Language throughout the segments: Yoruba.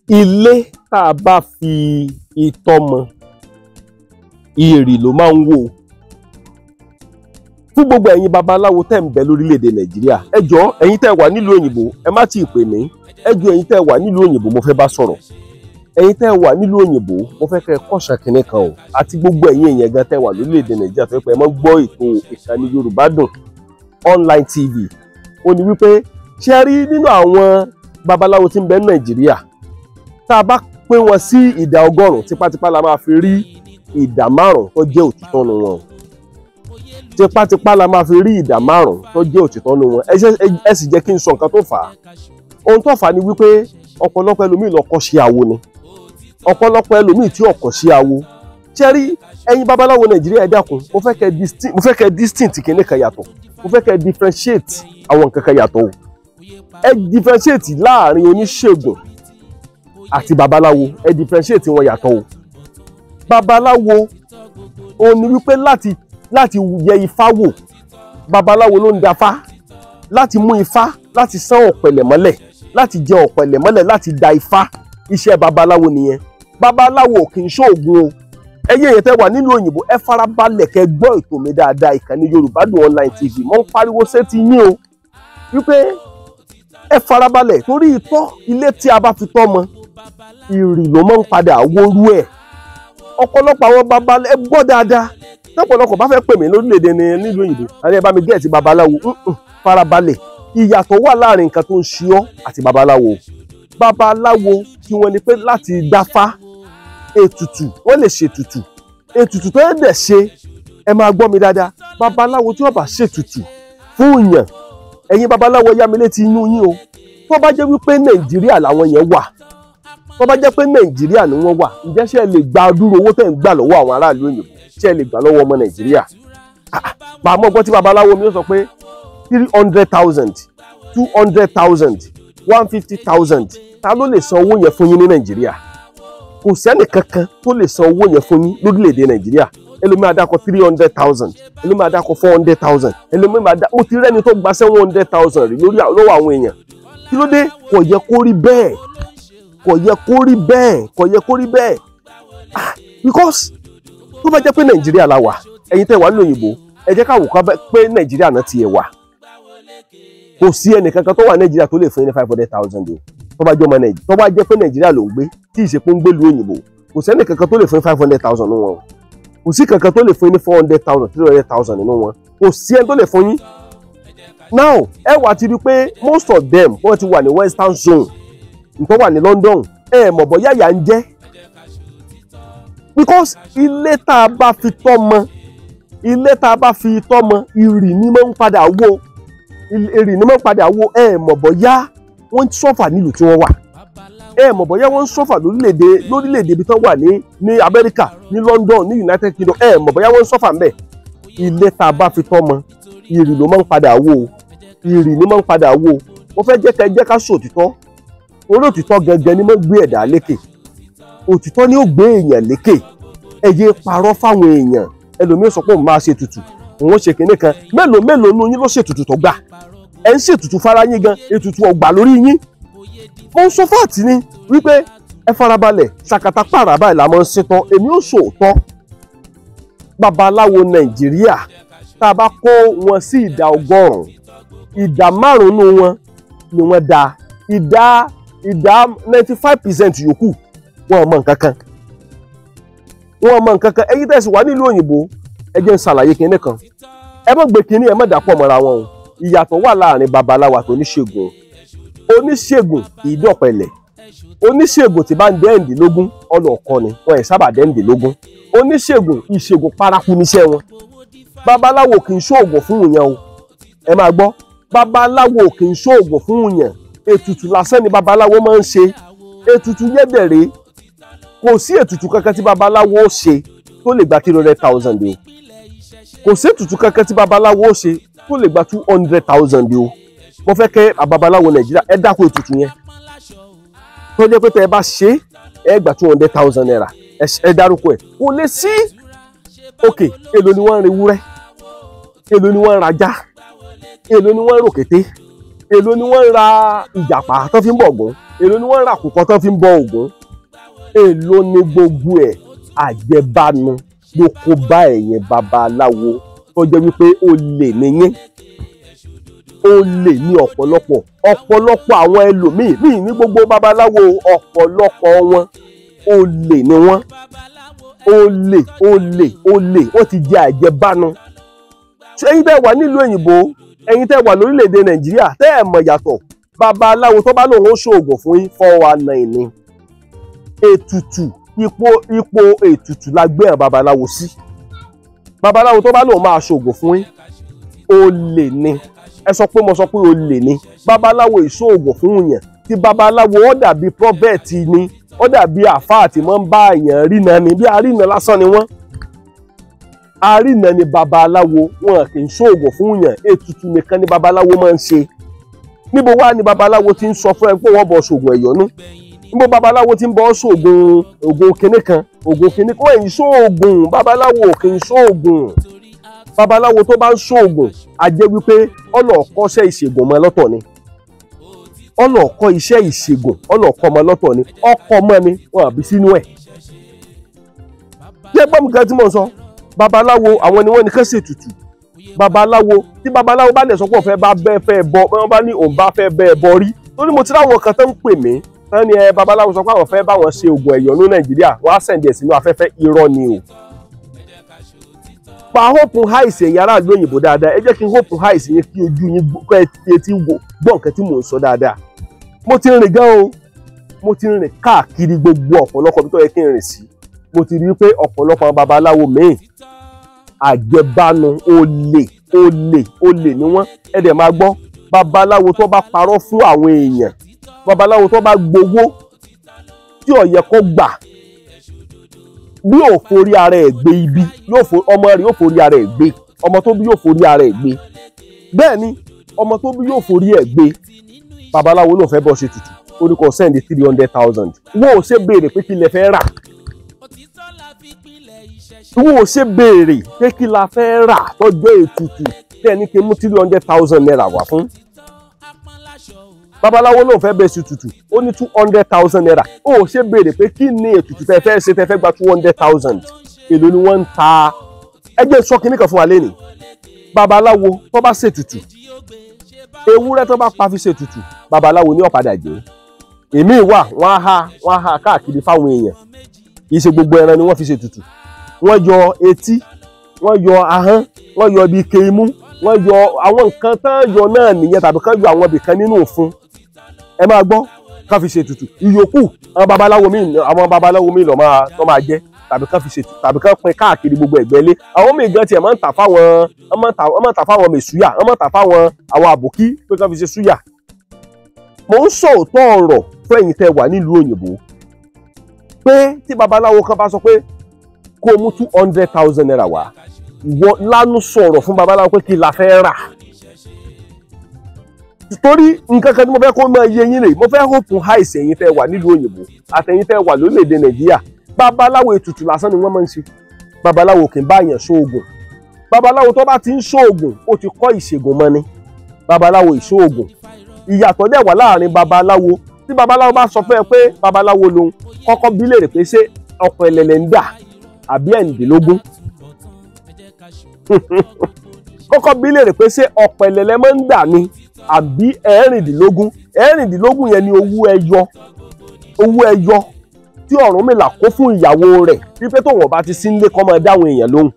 Ilé tá a bá fi itọ́ mọ, ìrì ló máa ń wó. Fún gbogbo ẹ̀yin babaláwo tẹ́ ń bẹ lórílẹ̀‐èdè Nàìjíríà, ẹ jọ̀ọ́, ẹ̀yin tẹ́ wà nílùú òyìnbó, ẹ má tíì pè mí. Ẹ jọ̀ọ́, ẹ̀yin tẹ́ wà nílùú òyìnbó, mo fẹ́ bá sọ̀rọ̀. Ẹ̀yin tẹ́ wà nílùú òyìnbó, mo fẹ́ kẹ́ ẹ kọ́ṣà kínní kan o, àti gbogbo ẹ̀yin èèyàn gan tẹ́ wà lórílẹ̀‐èdè Nàìjíríà tó yẹ pé ẹ mọ́ gbọ́ ètò ìkànnì Yorùbá Dùn Online TV. Ó ní wípé, ṣé rí nínú àwọn babaláwo tí ń bẹ ní Nàìjíríà, tá a bá pín wọn sí ìdá 100, tipátipá la máa fi rí ìdá 5 tó jẹ́ òtítọ́ nu wọn. Tipátipá la máa fi rí ìdá 5 tó jẹ́ òtítọ́ nu wọn. Ẹ sì jẹ́ kí n sọ nǹkan tó fà á. Ohun tó fà á ni wípé ọ̀pọ̀lọpọ̀ ẹlòmíì lọ kọ́ sí awo ni, ọ̀pọ̀lọpọ̀ ẹlòmíì tí ọkọ̀ sí awo. Ṣé rí ẹ̀yin babaláwo Nàìjíríà, ẹ dákun, mo fẹ́ kẹ́ distinct kìíní kan yàtọ̀. Mo fẹ́ kẹ́ differentiate àwọn nǹkan kan yàtọ̀ o. Ẹ differentiate láàrin oníṣègùn àti babaláwo, ẹ differentiate wọn yàtọ̀ o. Babaláwo, ó ní wípé láti yẹ ifá wò, babaláwo ló ń dafá, láti mú ifá, láti sán ọ̀pẹ̀lẹ̀ mọ́lẹ̀, láti jẹ ọ̀pẹ̀lẹ̀ mọ́lẹ̀, láti da ifá. Iṣẹ́ babaláwo nìyẹn. Babaláwo kì í ṣoògùn o. Ẹ̀yin èèyàn tẹ́ wà nílùú òyìnbó, ẹ farabalẹ̀ kẹ́ gbọ́ ètò mi dáadáa. Ìkànnì Yorùbá Dùn Online TV, mo ń pariwo sétí yín o wípé ẹ farabalẹ̀, torí itọ́, ilé tí a bá fi tọ́ mọ, ìrì ló máa ń padà wórú ẹ̀. Ọ̀pọ̀lọpọ̀ àwọn babaláwo, ẹ gbọ́ dáadáa, tọ́pọ̀lọpọ̀ bá fẹ́ pè mí lórílẹ̀‐èdè ní nílùú òyìnbó, àní ẹ bá mi get babaláwo. Farabalẹ̀, ìyàtọ̀ wà láàrin nǹkan tó ń ṣe ọ́ àti babaláwo. Babaláwo tí wọ́n ní pé láti dáfá, ètùtù, wọ́n lè ṣètùtù. Ètùtù tó yẹ dẹ̀ ṣe, ẹ máa gbọ́ mi dáadáa, babaláwo tí wọ́n bá ṣètùtù fún yàn, ẹ̀yin babaláwo, yá mi létí inú yín o. Tó bá jẹ́ wípé Nàìjíríà làwọn yẹn wà, tó bá jẹ́ pé Nàìjíríà ni wọ́n wà, ǹjẹ́ ṣé ẹ lè gba dúró owó tẹ̀ ń gbà lọ́wọ́ àwọn aráàlú òyìnbó? Ṣé ẹ lè gbà lọ́wọ́ ọmọ Nàìjíríà? Màá gbọ́ tí babaláwo mi ó sọ pé 300,000, 200,000, 150,000. Ta ló lè san owó yẹn fún yín ní Nàìjíríà? Kò sẹ́nì kankan tó lè san owó yẹn fún yín lórílẹ̀‐èdè Nàìjíríà. Ẹlòmíì á dákọ̀ 300,000, ẹlòmíì á dákọ̀ 400,000, ẹlòmíì máa dá. Mo ti rẹ́ni tó gba 700,000 rí lórí lọ́wọ́ àwọn èèyàn. Kí ló dé? Kò yẹ kó rí bẹ́ẹ̀, kò yẹ kó rí bẹ́ẹ̀, kò yẹ kó rí bẹ́ẹ̀. Ah, because tó bá jẹ́ pé Nàìjíríà la wà, ẹ̀yin tẹ́ wà nílùú òyìnbó, ẹ jẹ́ ká wò ká pé Nàìjíríà náà tiẹ̀ wà, kò sí ẹnìkankan tó wà Nàìjíríà tó lè fún yín ní 500,000 o. Tó bá jẹ́ ọmọ Nàìjíríà, tó bá jẹ́ pé Nàìjíríà ló ń gbé, tí ìṣepọ̀ ń gbé lu òyìnbó, kò sẹ́nì kankan tó lè fún yín 500,000 nínú wọn. Kò sí kankan tó lè fún yín ní 400,000, 300,000 nínú wọn. Kò sí ẹni tó lè fún yín. Now, ẹ wà ti rí pé most of them, wọ́n ti wà ní Western zone, nǹkan wà ní London. Ẹ mọ̀ bọ́yá ìyà ń jẹ́, because ilé tá a bá fi tọ́ mọ, ilé tá a bá fi tọ́ mọ, ìrì ni máa ń padà wó, ìrì ni máa ń padà wó. Ẹ mọ̀ bọ́yá wọ́n ń suffer nílùú tí wọ́n wà. Ẹ mọ̀ bọ́yá wọ́n ń suffer lórílẹ̀‐èdè ibi tán wà ní Amẹ́ríkà, ní London, ní United Kingdom. Ẹ mọ̀ bọ́yá wọ́n ń suffer ńbẹ̀. Ilé tá a bá fi tọ́ mọ, ìrì ló máa ń padà wó, ìrì ni máa ń padà wó. Mo fẹ́ jẹ́ kẹ́ jẹ́ ká sòtítọ́. Orí òtítọ́ gẹ́gẹ́ ni máa ń gbé ẹ̀dá lékè. Òtítọ́ ni ó gbé èèyàn lékè. Ẹ yé parọ́ fáwọn èèyàn. Ẹlòmíín sọ pé òun máa ṣe ètùtù, òun ó ṣe kinní kan. Mélòó mélòó nu yín ló ṣètùtù tó gbà? Ẹ ń ṣètùtù fara yín gan, ètùtù ọgbà lórí yín. Mo ń sọ fáàtì ni wípé ẹ farabalẹ̀, ṣàkàtà pàrà báyìí la máa ń ṣetán. Èmi ò sòótọ́. Babaláwo Nàìjíríà, tá a bá kó wọn sí ìdá 100, ìdá 5 wọn ni wọ́n dá. Ìdá 95% yòókù, wọn ò mọ nǹkan kan, wọn ò mọ nǹkan kan. Ẹ̀yin tẹ̀sí wà nílùú òyìnbó, ẹ jẹ́ n ṣàlàyé kinní kan. Ẹ má gbé kinní, ẹ má dàpọ̀ mọ́ra wọn o. Ìyàtọ̀ wà láàrin babaláwo àti oníṣègùn. Oníṣègùn kì í dọ̀pẹ̀lẹ̀. Oníṣègùn tí bá ń dẹ́ǹdínlógún ọlọ́ọ̀kọ́ ni wọn ẹ̀ sábà dẹ́ǹdínlógún. Oníṣègùn, ìṣègùn paraku níṣẹ́ wọn. Babaláwo kì í ṣoògùn fún yẹn o. Ẹ máa gbọ́, babaláwo kì í ṣoògùn fún yẹn. Ètùtù lásán ni babaláwo máa ń ṣe. Ètùtù yẹ́dẹ̀rẹ́, kò sí ètùtù kankan tí babaláwo ó ṣe tó lè gba 300,000 o. Kò sí ètùtù kankan tí babaláwo ó ṣe tó lè gba 200,000 o. Mo fẹ́ kẹ́ babaláwo Nàìjíríà, ẹ dákun, ètùtù yẹn tó jẹ́ pé tẹ́ ẹ bá ṣe, ẹ gba ₦200,000, ẹ dárúkọ ẹ̀. Kò lè sí. Òkè, èlò ni wọ́n ń rewúrẹ́? Èlò ni wọ́n ń rajá? Èlò ni wọ́n ń ròkété? Èlò ni wọ́n ń ra ìjàpá tó fi ń bọ̀gún? Èló ni wọ́n ń ra àkùkọ tán fi ń bọ Ògún? Èló ni gbogbo ẹ̀? Àjẹbánu ló kó bá ẹ̀yin babaláwo tó jẹ́ wípé olè nìyẹn. Olè ní ọ̀pọ̀lọpọ̀ ọ̀pọ̀lọpọ̀ àwọn ẹlòmíì míì ní gbogbo babaláwo, ọ̀pọ̀lọpọ̀ wọn olè ni wọ́n. Olè olè olè, wọ́n ti jẹ àjẹbánu. Ṣé ẹ̀yin tẹ́ wà nílùú òyìnbó, ẹ̀yin tẹ́ wà lórílẹ̀‐èdè Nàìjíríà, tẹ́ ẹ̀ mọ̀ yàtọ̀, babaláwo tó bá lòun ó ṣoògùn fún yín, 419 ni. Ètùtù, ipò ipò ètùtù la gbé àwọn babaláwo sí. Babaláwo tó bá lòun máa ṣoògùn fún yín, olè ni. Ẹ sọ pé mo sọ pé olè ni. Babaláwo ìṣoògùn fún yàn. Tí babaláwo ó dàbí prọfẹ̀tì ni, ó dàbí àfáà tí wọ́n ń bá èèyàn rìnà ni, bí arìnà lásán ni wọ́n. Arìnà ni babaláwo, wọn kì í ṣoògùn fún yàn. Ètùtù nìkan ni babaláwo máa ń ṣe. Níbo wá ni babaláwo ti ń sọ fún ẹ pé wọ́n bọ̀ ṣoògùn ẹ̀yọ́nú? Níbo babaláwo ti ń bọ̀ ṣoògùn ògùn kinní kan, ògùn kinní kan? Wọ́n ń ṣoògùn, babaláwo kì í ṣoògùn. Babaláwo tó bá ń ṣoògùn, a jẹ́ wípé ọlọ́ọ̀kọ́ṣẹ́ ìṣègùn mọ́ lọ́tọ̀ ni. Ọlọ́ọ̀kọ́ iṣẹ́ ìṣègùn ọlọ́ọ̀kọ́ ọmọ lọ́tọ̀ ni. Ọkọ ọmọ ni wọn àbí sínú ẹ̀. Ṣé gbọ́n mi kan tí mò ń sọ? Babaláwo àwọn ni wọ́n ní kán ṣètùtù. Babaláwo tí babaláwo bá lè sọ pé òun fẹ́ bá bẹ́ẹ̀ fẹ́ bọ, wọ́n bá ní òun bá fẹ́ bẹ́ẹ̀ bọ rí. Torí mo ti ráwọn kan tó ń pè mí, tán ni ẹ babaláwo sọ pé àwọn fẹ́ bá wọn ṣe oògùn ẹ̀yọ́nú Nàìjíríà, wọ́n á sẹ̀ǹdẹ̀ sínú afẹ́fẹ́. Irọ́ ni o. Pa open eyes ẹ̀yin aráàlú òyìnbó dáadáa. Ẹ jẹ́ kí n open eyes yín kí ojú yín kọ́ ẹ ti gbọ́ nǹkan tí mò ń sọ dáadáa. Mo ti rìn gan o, mo ti rìn káàkiri gbogbo ọ̀pọ̀lọpọ̀ bí tó yẹ kí n rìn sí. Mo ti rí i pé ọ̀pọ̀lọpọ̀ àwọn babaláwo míì àjẹbánu, olè olè olè ni wọ́n. Ẹ dẹ̀ máa gbọ́, babaláwo tó bá parọ́ fún àwọn èèyàn, babaláwo tó bá gbowó tí ó yẹ kó gbà, bí yóò forí ara ẹ̀ gbé ibi, ọmọ rẹ̀ yóò forí ara ẹ̀ gbé, ọmọ tó bí yóò forí ara ẹ̀ gbé. Bẹ́ẹ̀ ni ọmọ tó bí yóò forí ẹ̀ gbé. Babaláwo ló fẹ́ bọ́ ṣe tutù, ó ní kó send 300,000. Wọ́n ò ṣe béèrè pé kí lẹ fẹ́ rà. Wọ́n ò ṣe béèrè pé kí la fẹ́ rà tọ́jọ́ ètùtù tẹ́ ní kí n mú 300,000 naira wá fún. Babaláwo náà fẹ́ bẹ́ẹ̀ ṣe tutù, ó ní 200,000 naira. Ó ṣe béèrè pé kí ni ètùtù tẹ́ fẹ́ ṣe tẹ́ fẹ́ gba 200,000. Èló ni wọ́n ń ta? Ẹgbẹ́ sọ kinní kan fún wa lẹ́nìí. Babaláwo tó bá ṣètùtù, ewúrẹ́ tó bá pa fi ṣètùtù, babaláwo ní ó padà jẹ. Èmi wà, wọ́n á ha káàkiri fáwọn èèyàn. Kì í ṣe gbogbo ẹran ni wọ́n fi ṣètùtù. Wọ́n yọ etí, wọ́n yọ ahọ́n, wọ́n yọ ibi ike imú, wọ́n yọ àwọn nǹkan tán yọ náà nìyẹn, tàbí kán yọ àwọn ibìkan nínú òfun. Ẹ máa gbọ́, kán fi ṣètùtù. Ìyókù àwọn babaláwo míì lọ máa jẹ, tàbí kán fi ṣètùtù, tàbí kán pín káàkiri gbogbo ẹ̀gbẹ́ ilé. Àwọn míì gan tiẹ̀ máa ń tà fáwọn, wọ́n máa ń tà fáwọn mẹ̀súyà, wọ́n máa ń tà fáwọn àwọn àbòkí pé kán fi ṣe súyà. Mo ń sọ òótọ́ ọ̀rọ̀ fún ẹ̀yin tẹ́ wà nílùú òyìnbó pé tí babaláwo kan bá sọ pé kó o mú 200,000 naira wá, ìwọ lánú sọ̀rọ̀ fún babaláwo pé kí la fẹ́ rà. Torí nǹkan kan tí mo fẹ́ kó máa yé yín rè, mo fẹ́ open eyes ẹ̀yin tẹ́ wà nílùú òyìnbó àtẹ̀yin tẹ́ wà lórílẹ̀‐èdè Nàìjíríà. Babaláwo ètùtù lásán ni wọ́n máa ń ṣe. Babaláwo kì í bá èèyàn ṣoògùn. Babaláwo tó bá ti ń ṣoògùn, ó ti kọ́ ìṣègùn mọ́ ni. Babaláwo ìṣoògùn. Ìyàtọ̀ dẹ̀ wà láàrin babaláwo. Tí babaláwo bá sọ fún ẹ pé babaláwo lòun, kọ́kọ́ bí léèrè pé ṣé ọ̀pọ̀ ẹlẹ́lẹ̀ ń dà àbí ẹ̀ǹdínlógún. Kọ́kọ́ bí léèrè pé ṣé ọ̀pọ̀ ẹlẹ́lẹ̀ máa ń dà ni àbí ẹ̀rìndínlógún. Ẹ̀rìndínlógún yẹn ni owó ẹyọ, owó ẹyọ tí Ọ̀rúnmìlà kó fún ìyàwó rẹ̀ wípé tóun ọba ti sí nílé kó máa dáwọn èèyàn lóhùn.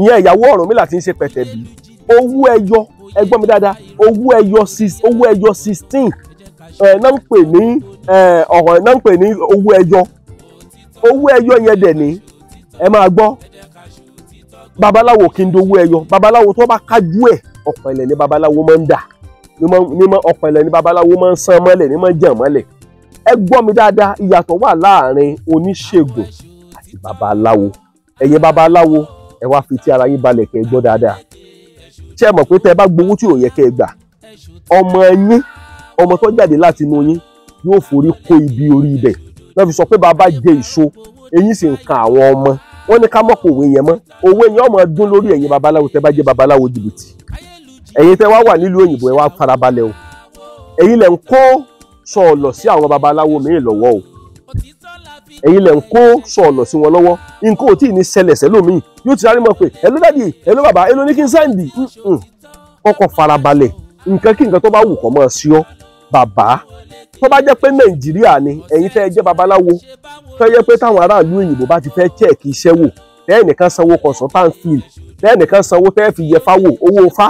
Ìyẹn ìyàwó Ọ̀rúnmìlà ti ń ṣe pẹ̀tẹ̀bí. Owó ẹyọ, ẹ gbọ́ mi dáadáa, owó ẹyọ 16 náà ń pè ní ọ̀rọ̀ náà ń pè ní owó ẹyọ. Owó ẹyọ yẹn dẹ̀ ní, ẹ máa gbọ́, babaláwo kì í do owó ẹyọ. Babaláwo tó bá kájú ẹ̀, ọ̀pẹ̀lẹ̀ ni babaláwo máa ń dà, ọ̀pẹ̀lẹ̀ ni babaláwo máa ń sán mọ́lẹ̀, ní máa ń jàn mọ́lẹ̀. Ẹ gbọ́ mi dáadáa, ìyàtọ̀ wà láàrin oníṣègùn àti babaláwo. Ẹ̀yin babaláwo, ẹ wá fi ti ara yín balẹ̀ kẹ́ ẹ gbọ́ dáadáa. Ṣé ẹ mọ̀ pé tẹ́ ẹ bá gbowó tí ò yẹ kẹ́ ẹ gbà, ọmọ yín, ọmọ tó jáde láti inú yín yóò forí kó ibi orí ibẹ̀. Wọ́n fi sọ pé bàbá jẹ ìṣó, eyín sì ń kan àwọn ọmọ. Wọ́n ní ká mọ̀ pé òwe yẹn mọ́. Òwe yẹn ọmọ dún lórí ẹ̀yin babaláwo tẹ́ bá jẹ́ babaláwo jìbìtì. Ẹ̀yin tẹ́ wá wà nílùú òyìnbó, ẹ wá farabalẹ̀ o. Ẹ̀yin lẹ̀ ń kó sọ̀ọ̀lọ̀ sí àwọn babaláwo míì lọ́wọ́ o. Ẹ̀yin lẹ̀ ń kó sọ̀ọ̀lọ̀ sí wọn lọ́wọ́. Nǹkan ò tí ì ní ṣẹlẹ̀ sẹ́lòmíì, yóò ti sáré mọ̀ pé hello daddy, hello bàbá, hello ní kí n send. Kọ́kọ́ farabalẹ̀, nǹkan kí nǹkan tó bá wù kó máa ṣe ọ́ bàbá. Tó bá jẹ́ pé Nàìjíríà ni ẹ̀yin tẹ́ ẹ jẹ́ babaláwo, tó jẹ́ pé táwọn aráàlú òyìnbó bá ti fẹ́ check iṣẹ́ wò, tẹ́ẹ̀nìkan sanwó consultant fee, tẹ́ẹ̀nìkan sanwó tẹ́ẹ̀ fi yẹ fáwò owó fá,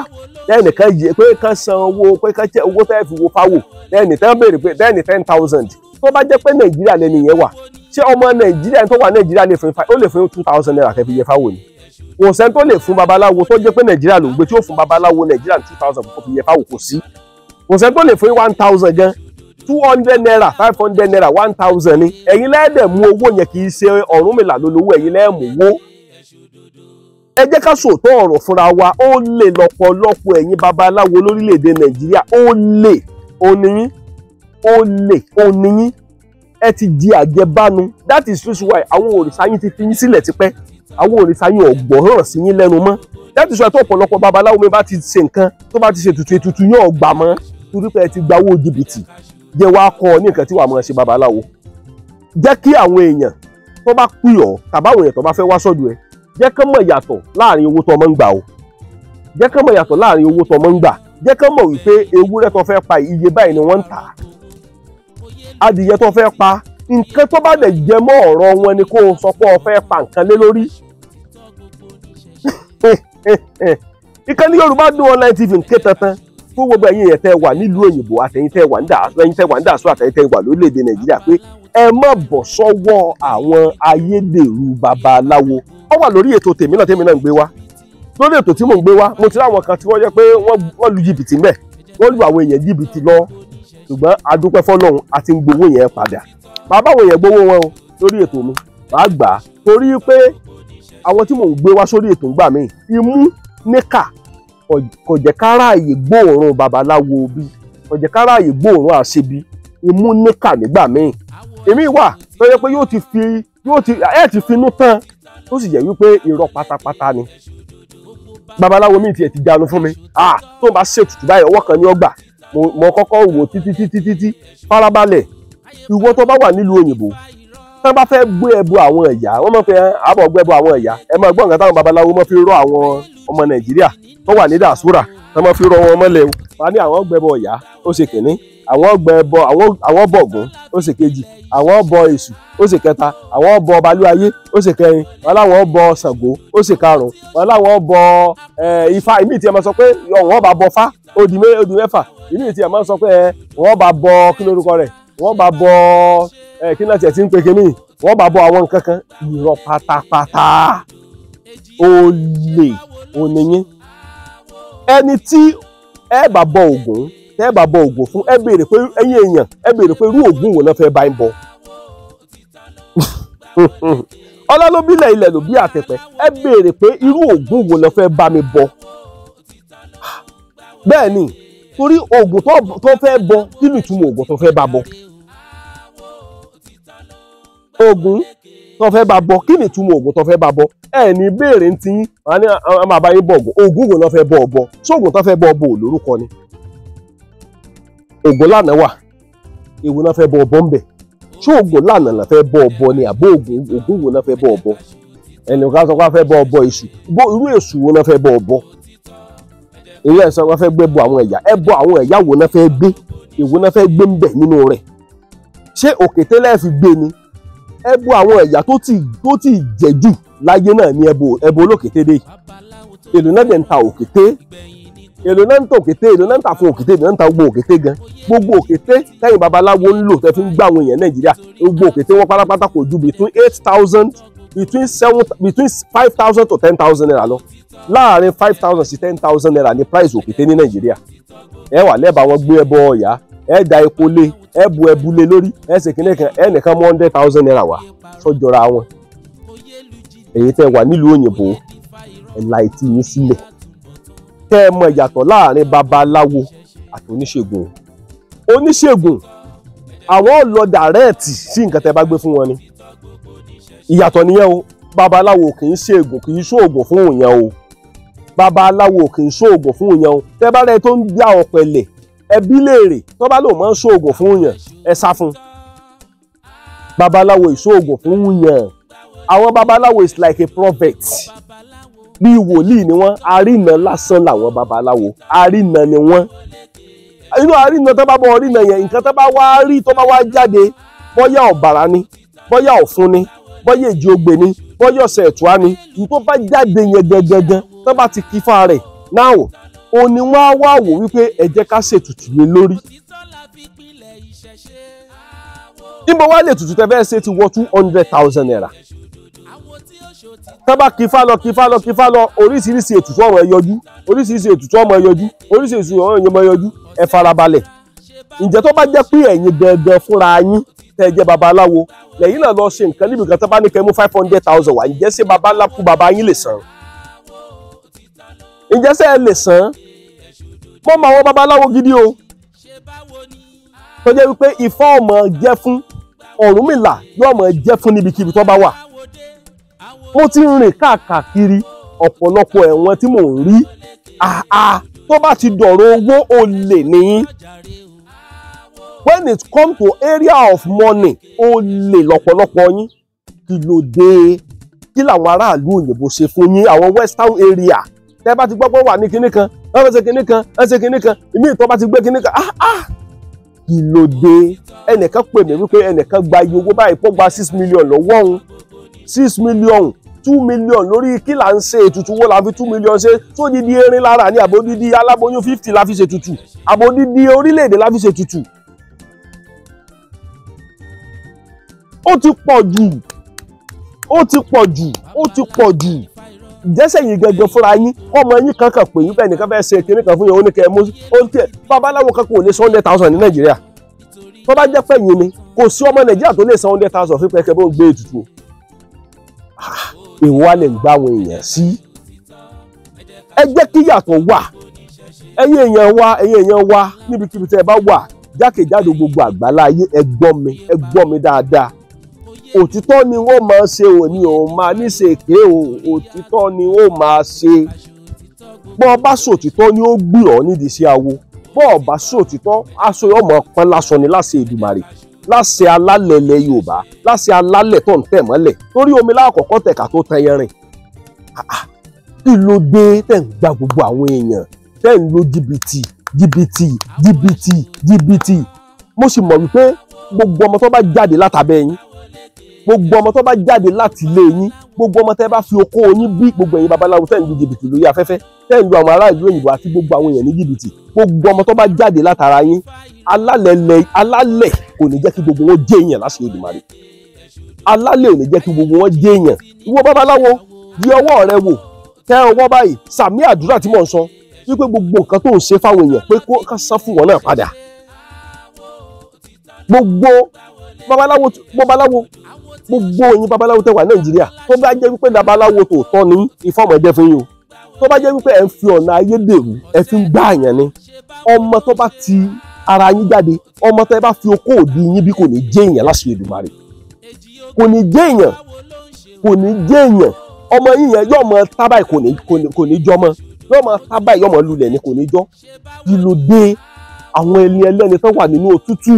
tẹ́ẹ̀nìkan yẹ pé kán san owó pé kán jẹ́ owó tẹ́ẹ̀ fi wo fáwò, tẹ́ẹ̀nì tẹ́ béèrè pé tẹ́ẹ̀nì 10,000. Tó bá jẹ́ pé Nàìjíríà lẹ́ni yẹn wà, ṣé ọmọ Nàìjíríà tó wà Nàìjíríà lè fún ó lè fún 2,000 naira kẹ́ fi yẹ fáwò ni? Kò sẹ́ni tó lè fún babaláwo tó jẹ́ pé Nàìjíríà ló ń gbé tí ó fún babaláwo Nàìjíríà 2,000 kó fi yẹ fáwò, kò sí. Kò sẹ́ni tó lè fún 1,000 gan, 200 naira, 500 naira, 1,000 ni. Ẹ̀yin lẹ́ẹ̀dẹ̀ mú owó yẹn, kì í ṣe Ọ̀rúnmìlà ló lówó, ẹ̀yin lẹ́ẹ̀ mú owó. Ẹ jẹ́ ká sòótọ́ ọ̀rọ̀ fúnra wa. Ó lè lọ́pọ̀lọpọ̀ ẹ̀yin babaláwo lórílẹ̀‐èdè Nàìjíríà, ó lè oníyín, ó lè oníyín. Ẹ ti di àjẹbánu. That is just why àwọn òrìṣà yín ti fi yín sílẹ̀ tipẹ́. Àwọn òrìṣà yín ò gbọ́ràn sí yín lẹ́nu mọ́. That is why tó ọ̀pọ̀lọpọ̀ babaláwo mi bá ti ṣe nǹkan, tó bá ti ṣe ètùtù, ètùtù yín ò gbà mọ́, torí pé ẹ ti gba owó jìbìtì. Jẹ́ wá kọ́ ọ ní nǹkan tí wàá máa ṣe babaláwo. Jẹ́ kí àwọn èèyàn tó bá pè ọ́ tàbí àwọn èèyàn tó bá fẹ́ wá sọ́dọ̀ ẹ, jẹ́ kán mọ̀ yàtọ̀ láàrin owó tó ọmọ ń gbà o. Jẹ́ kán mọ̀ yàtọ̀ láàrin owó tó ọmọ ń gbà. Jẹ́ kán mọ̀ wípé ewúrẹ́ tó fẹ́ pa iye báyìí ni wọ́n ń tà á, adìyẹ tó fẹ́ pa, nǹkan tó bá dẹ̀ jẹ mọ́ ọ̀rọ̀ wọn ni kó o sọ pé o fẹ́ pa nǹkan lé lórí. Ìkànnì Yorùbá Dùn Online TV ń ké tantan fún gbogbo ẹ̀yin yẹn tẹ́ wà nílùú òyìnbó, àtẹ̀yin tẹ́ wà ń dà, ẹ̀yin tẹ́ wà ń dà sọ, àtẹ̀yin tẹ́ wà lórílẹ̀‐èdè Nàìjíríà, pé ẹ má bọ̀ sọ́wọ́ àwọn ayédèrú babaláwo. Ó wà lórí ètò tèmi náà, tèmi náà ń gbé wá. Lórí ètò tí mò ń gbé wá, mo ti rí àwọn kan tí wọ́n jẹ́ pé wọ́n lu jìbìtì ńbẹ̀, wọ́n lu àwọn èèyàn jìbìtì lọ, ṣùgbọ́n a dúpẹ́ fọ́lọ́run, a ti ń gbowó yẹn padà. Bàbá àwọn èèyàn gbowó wọn o lórí ètò mi, màá gbà á, torí pé àwọn tí mò ń gbé wá sórí ètò ń gbà mí imú níkà kò jẹ́ káráàyè gbóòórùn babaláwo bí, kò jẹ́ káráàyè gbóòórùn àṣebi, imú níkà nígbà míì. Èmi wà tó yẹ pé yóò ti fi yóò ti ẹ̀ ti finú tán, tó sì jẹ́ wípé irọ́ pátápátá ni. Babaláwo mi tiẹ̀ ti jánu fún mi, tó ń bá ṣètùtù báyìí ọwọ́ kan ní ọgbà. Mo kọ́kọ́ wò títí títí títí. Farabalẹ̀, ìwọ tó bá wà nílùú òyìnbó, tán bá fẹ́ gbé ẹbọ àwọn ẹ̀yà, wọ́n máa fẹ́ àbọ̀ gbé ẹbọ àwọn ẹ̀yà. Ẹ máa gbọ́ nǹkan táwọn babaláwo máa fi rọ àwọn ọmọ Nàìjíríà tó wà ní dàsúrà, tán máa fi rọ wọn mọ́lẹ̀ o. Wọ́n á ní àwọn gbẹbọ ọ̀yà, ó ṣe kìnní, àwọn gbẹbọ àwọn bọ̀gún, ó ṣe kejì, àwọn bọ Èṣù, ó ṣe kẹta, àwọn bọ Balúayé, ó ṣe kẹrin, wọn láwọn bọ Ṣàngó, ó ṣe karùn-ún, wọn láwọn bọ Ifá. Ìmí tí ẹ máa sọ pé wọ́n bá bọ Fá, ó di mẹ́fà. Ìmí tí ẹ máa sọ pé wọ́n bá bọ kí lórúkọ rẹ̀, wọ́n bá bọ kí náà tiẹ̀ ti ń pe kínní, wọ́n bá bọ àwọn nǹkan kan. Irọ́ pátápátá, olè oníyín. Ẹni tí ẹ bá bọ Ògún, tẹ́ bá bọ Ògún fún, ẹ béèrè pé ẹ̀yin èèyàn, ẹ béèrè pé irú Ògún wo náà fẹ́ bá ń bọ. Ọlá ló bílẹ̀, ilẹ̀ ló bí àtẹ̀pẹ́. Ẹ béèrè pé irú Ògún wo náà fẹ́ bá mi bọ. Bẹ́ẹ̀ ni, torí Ògún tó fẹ́ bọ, kí ni ìtumọ̀ Ògún tó fẹ́ bá bọ? Ògún tó fẹ́ bá bọ, kí ni ìtumọ̀ Ògún tó fẹ́ bá bọ? Ẹ ní béèrè ń tiyín, wọn ní a máa bá yín bọ Ògún. Ògún wo náà fẹ́ bọ ọbọ? Ṣóògùn tó fẹ́ bọ ọbọ ò lórúkọ ni? Ògún lànà wà, èwo náà fẹ́ bọ ọbọ ń bẹ̀? Ṣé Ògún lànà là fẹ́ bọ ọbọ ni, àbó Ògún wo náà fẹ́ bọ ọbọ? Ẹnì kan sọ pé wọ́n fẹ́ bọ ọbọ Èṣù, irú Èṣù wo náà fẹ́ bọ ọbọ? Èyí ẹ̀ sọ wọ́n fẹ́ gbé bọ àwọn ẹ̀yà, ẹ bọ àwọn ẹ̀yà wo náà fẹ́ gbé? Èwo náà fẹ́ gbé ń bẹ̀ nínú rẹ̀? Ṣé òkété lẹ́ẹ̀ fi gbé ni? Ẹ bọ àwọn ẹ̀yà tó ti jẹ́ jù láyé náà ní ẹbọ olókété dé. Èlò náà dẹ̀ ń ta òkété, èlò náà ń ta òkété, èlò náà ń ta fún òkété, èlò náà ń ta gbogbo òkété gan. Gbogbo òkété tẹ́yìn babaláwo ń lò tẹ́ fi ń gbà àwọn èèyàn Nàìjíríà, gbogbo òkété wọn pátápátá kò ju between 8,000, between 7, between 5,000 to 10,000 naira lọ. Láàárín 5,000 sí 10,000 naira ní price òkété ní Nàìjíríà. Ẹ wà lẹ́bàá wọn gbé ẹbọ ọ̀yà, ẹ da epo lé, ẹ bu ẹbu lé lórí, ẹ ṣe kínní kan, ẹ nìkan mú 100,000 naira wá sọ́jọ́ra wọn. Èyí tẹ́ wà nílùú òyìnbó, ẹ la etí yín sílẹ̀, kẹ́ ẹ mọ ìyàtọ̀ láàrin babaláwo àti oníṣègùn. Oníṣègùn àwọn lọ dàrẹ́ẹ̀tì sí nǹkan tẹ́ bá gbé fún wọn ni. Ìyàtọ̀ nìyẹn o. Babaláwo kì í ṣègùn, kì í ṣoògùn fún òyìn o. Babaláwo kì í ṣoògùn fún òyìn o. Tẹ́ bá rẹ tó ń dá ọ̀pẹ̀lẹ̀, Ẹbí léèrè tó bá lòun máa ń ṣoògùn fún yàn, ẹ sá fún. Babaláwo ìṣoògùn fún yàn. Àwọn babaláwo is like a prophet. Bí wòlíì ni wọ́n, arínà lásán làwọn babaláwo, arínà ni wọ́n. Inú arínà tó bá bọ́ arínà yẹn, nǹkan tó bá wá rí tó bá wá jáde, bóyá ọ̀bàrà ni, bóyá ọ̀fun ni, bóyá èjì ogbè ni, bóyá ọ̀sẹ̀ ẹ̀tùá ni, ní tó bá jáde yẹn gangan tó bá ti kífà rẹ̀ náà, ó ní wọ́n á wá wò wípé ẹ jẹ́ ká ṣètùtù lé lórí. Níbo wá lè tutù tẹ́ fẹ́ ṣe ti wọ 200,000 naira. Tá bá kífà lọ kífà lọ kífà lọ, oríṣiríṣi ètùtù ọmọ ẹ yọjú, oríṣiríṣi ètùtù ọmọ ẹ yọjú, oríṣiríṣi ọmọ ẹ yọjú, ẹ farabalẹ̀. Ǹjẹ́ tó bá jẹ́ pé ẹ̀yin gangan fúnra yín tẹ́ jẹ́ babaláwo, lẹ́yìn náà lọ ṣe nǹkan níbi kan tó bá ní kẹ́ mú 500,000 wá, ǹjẹ́ ṣé baba ńlá kú baba yín lè san? Ǹjẹ́ ṣé ẹ lè san? Mo mọ àwọn babaláwo gidi o, tó jẹ́ wípé Ifá ọmọ jẹ́ fún Ọ̀rúnmìlà, yóò mọ̀ jẹ́ fún níbikíbi tó bá wà. Mo ti rìn káàkiri ọ̀pọ̀lọpọ̀ ẹ̀wọ̀n tí mò ń rí, tó bá ti dọ̀rọ̀ owó olè nìyí. When it come to area of money, olè lọ́pọ̀lọpọ̀ yín. Kí ló dé? Kí làwọn aráàlú òyìnbó ṣe fún yín? Àwọn western area tẹ́ bá ti gbọ́ pé wà ní kinní kan, wọ́n fẹ́ ṣe kinní kan, wọ́n ṣe kinní kan, ìmí ìtọ́ bá ti gbé kinní kan, kí ló dé? Ẹnìkan pè mí wípé ẹnìkan gba iye owó báyìí, pọ́ gba 6 million lọ́wọ́ òun, 6 million, 2 million lórí kí là ń ṣe ètùtù wo la fi 2 million ṣe? Tó dídí erin lára ní àbódídí aláboyún 50 la fi ṣe ètùtù, àbódídí orílẹ̀-èdè la fi ṣe ètùtù. Ó ti pọ̀ jù, ó ti pọ̀ jù, ó ti pọ̀ jù. Ìjẹ́sẹ̀ yìí gẹ́gẹ́ fúnra yín, ọmọ yín kankan pè yín bẹ́ẹ̀ nìkan fẹ́ ṣe kinní kan fún yín, ó ní kẹ́ ẹ mú ó ní kẹ́ babaláwo kankan ò lè san 100,000 ní Nàìjíríà. Tó bá jẹ́ pé yín ni, kò sí ọmọ Nàìjíríà tó lè san 100,000 fún pẹ́kẹ́ bó gbé ètùtù o. Èwo wá lè gbá àwọn èèyàn sí? Ẹ jẹ́ kí yàtọ̀ wà. Ẹ̀yin èèyàn wa, ẹ̀yin èèyàn wa, níbikíbi tẹ́ ẹ bá wà, jákèjádò gbogbo àgbálá ayé, ẹ gbọ́ mi, ẹ gbọ́ mi dáadáa. Òtítọ́ ni wọ́n máa ṣe, òní ò máa ní ṣe èké o, òtítọ́ ni ó máa ṣe. Bọ́ ọ bá sòtítọ́ ni ó gbì ọ́ nídìí sí awo. Bọ́ ọ bá sòtítọ́, aṣọ yóò mọ̀ pọ́n lásọ ni láṣẹ Èdùmàrè, láṣẹ alálẹ̀ ilẹ̀ Yorùbá, láṣẹ alálẹ̀ tó ń tẹ̀ mọ́lẹ̀, torí omi lákọ̀ọ́kọ́ tẹ̀ka tó tẹ yẹn rìn. Kí ló dé tẹ̀ ń gba gbogbo àwọn èèyàn, tẹ̀ ń lo jìbìtì, jìbìtì, jìbìtì, jìbìtì? Mo sì mọ̀ wípé gbogbo ọmọ tó bá jáde látàbẹ́ yín, gbogbo ọmọ tó bá jáde láti ilé yín, gbogbo ọmọ tẹ́ bá fi okó yín bí, gbogbo ẹ̀yin babaláwo tẹ́ ń lu jìbìtì lórí afẹ́fẹ́, tẹ́ ń lu àwọn ará ìlú òyìnbó àti gbogbo àwọn èèyàn ní jìbìtì, gbogbo ọmọ tó bá jáde látara yín, alálẹ̀ kò ní jẹ́ kí gbogbo wọn jẹ́ èèyàn láṣẹ Èdùmàrè. Alálẹ̀ ò ní jẹ́ kí gbogbo wọn jẹ́ èèyàn. Ìwọ babaláwo, yí ọwọ́ rẹ wò, tẹ ọwọ́ báyìí, sàmì àdúrà tí mò ń sọ wípé gbogbo nǹkan tó ń ṣe fáwọn èèyàn pé kó ká san fún wọn náà padà. Gbogbo babaláwo, gbogbo ẹ̀yin babaláwo tẹ́ wà Nàìjíríà, tó bá jẹ́ wípé babaláwo tòótọ́ ní ìfọ̀mọ̀ ẹ̀jẹ̀ fún yín o, tó bá jẹ́ wípé ẹ̀ ń fi ọ̀nà ayédèrú ẹ̀ fi ń gbá àyàn ni, ọmọ tó bá ti ara yín jáde, ọmọ tó bá fi okó òdi yín bí kò ní jẹ́ èèyàn láṣẹ Èdùmàrè, kò ní jẹ́ èèyàn, kò ní jẹ́ èèyàn. Ọmọ yín yẹn yóò mọ tábàì, kò ní jọmọ, yóò mọ tábàì, yóò mọ lulẹ̀ ni, kò ní jọ. Kí ló dé àwọn ẹni ẹlẹ́ni tó wà nínú òtútù?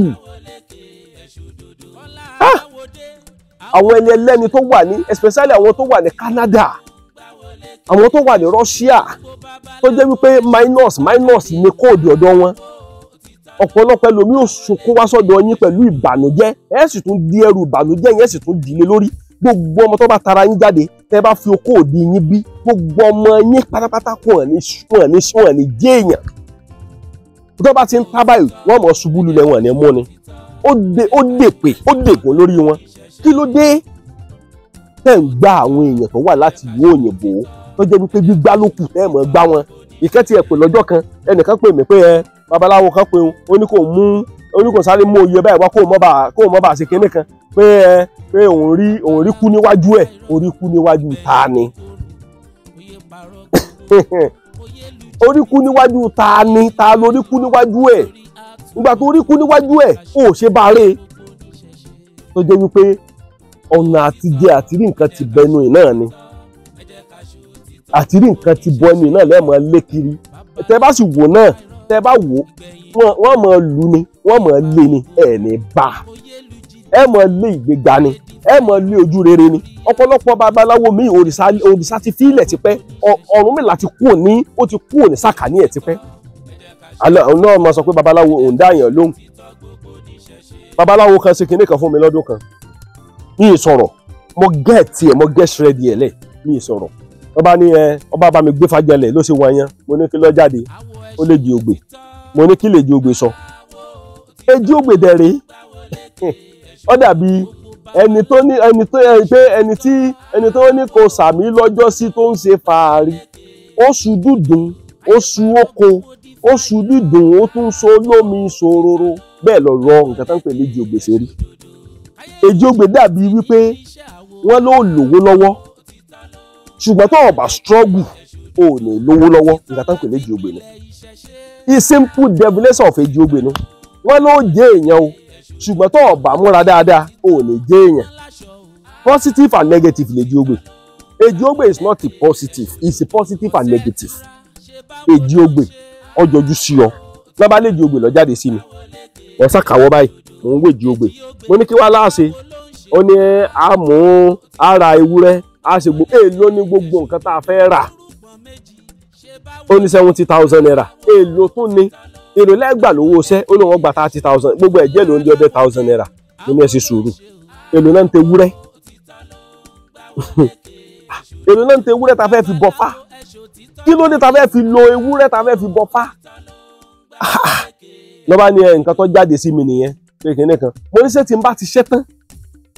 Àwọn ẹni ẹlẹ́ni tó wà ní, especially àwọn tó wà ní Canada, àwọn tó wà ní Russia, tó jẹ́ wípé minus ní kóòdù ọ̀dọ̀ wọn. Ọ̀pọ̀lọpọ̀ ẹlòmíì ò sunkún wá sọ́dọ̀ yín pẹ̀lú ìbànújẹ́, ẹ sì tún di ẹrù ìbànújẹ́ yẹn, sì tún dìlé lórí. Gbogbo ọmọ tó bá tara yín jáde, tẹ́ bá fi okó òdi yín bí, gbogbo ọmọ yín pátápátá kò ní jẹ́ èèyàn. Tó bá ti ń tá báyìí, wọ́n mọ̀ ṣubú lulẹ̀, wọn ní mú ni. Ó dè pé, ó dègún lórí wọn. Kí ló dé tẹ́ ń gba àwọn èèyàn tó wà láti ìlú òyìnbó, tó jẹ́ wípé gbígbá ló kù tẹ́ mọ̀ gbá wọn? Ìkẹ́ tí ẹ pè lọ́jọ́ kan, ẹnìkan pè mí pé ẹ babaláwo kan pé ó ní kò mú, ó ní kò sáré mú oyè báyìí wá, kó mọ́ bá ṣe kinní kan, pé ẹ pé òun rí kú níwájú ẹ̀. Orí kú níwájú ta ni? Orí kú níwájú ta ni? Ta lórí kú níwájú ẹ̀? Nígbà tó rí kú níwájú ẹ̀, ó ṣe bá rè tó jẹ́ wípé ọ̀nà àtijẹ àti rí nǹkan ti bẹnu ẹ̀ náà ni, àti rí nǹkan ti bọ ẹnu náà lẹ́ẹ̀mọ́ lé kiri. Tẹ́ bá sì wò náà, Tẹ́ bá wò wọ́n mọ̀ lù ni, wọ́n mọ̀ lé ni, ẹ̀ ní bá ẹ mọ̀ lé ìgbéga ni, ẹ mọ̀ lé ojú rere ni. Ọ̀pọ̀lọpọ̀ babaláwo mi òrìṣà ti fílẹ̀ tipẹ́, Ọ̀rúnmìlà ti kúrò ní, ó ti kúrò ní sàkání ẹ̀ tipẹ́. Òun náà máa sọ pé babaláwo òun dá èèyàn lóhùn. Babaláwo kan ṣe kinní kan fún mi lọ́dún kan, mi ì sọ̀rọ̀, mo gẹ́ tiẹ̀, mo gẹ́ ṣẹ́rẹ́dì ẹ̀ lẹ̀, mi ì sọ̀rọ̀. Ọba ní ẹ ọba bá mi gbé fàjẹlẹ̀ ló ṣe wọ̀nyẹn. Mo ní kí ló jáde, ó lè jí ògbè. Mo ní kí lè jí ògbè sọ. Èjì ògbè dẹ̀ rèé, ó dàbí ẹni tó ní ẹni tó pé ẹni tí ẹni tó ní kò sàmí lọ́jọ́ sí tó ń ṣe fàárì. Ó su dúdùn, ó su oko, ó su dídùn, ó tún so lómi ṣòroro. Bẹ́ẹ̀ lọ rọ nǹkan tó ń pè ní èjì ògbè ṣe rí. Èjì ògbè dàbí wípé wọ́n ló lówó lọ́wọ́, ṣùgbọ́n tó o bá struggle o ò ní lówó lọ́wọ́. Nǹkan tó ń pè ní èjì ògbè ni. A simple definition of èjì ògbè ni. Wọ́n ló jẹ́ èèyàn o, ṣùgbọ́n tó o bá múra dáadáa o ò ní jẹ́ èèyàn. Positive and negative lèjì ògbè. Èjì ògbè is not a positive, it's a positive and negative. Èjì ògbè ọjọ́jú sí ọ. Lọ́ba lèjì ògbè lọ jáde sí mi, wọ́n ṣàkàwọ́ báyìí, mò ń wò èjì ògbè. Mo ní kí wá láàṣẹ, ó ní àmú ara ewúrẹ́, a ṣe gbogbo èèlò ní gbogbo nǹkan tá a fẹ́ rà. Ó ní 70,000 naira. Èèlò tún ni èrò lẹ́gbà lówó iṣẹ́, ó ní wọ́n gba 30,000, gbogbo ẹ̀jẹ̀ ló ń di 100,000 naira. Mo ní ẹ ṣe sùúrù. Èèlò náà ń tẹ ewúrẹ́, èèlò náà ń tẹ ewúrẹ́ ta fẹ́ fi bọ fá. Kí ló dé ta fẹ́ fi lo ewúrẹ́ ta fẹ́ fi bọ fá? Lọ́ba ní ẹ nǹkan tó jáde sí mi nìyẹn pé kinní kan. Mo ní ṣé tí n bá ti ṣẹ́ tán,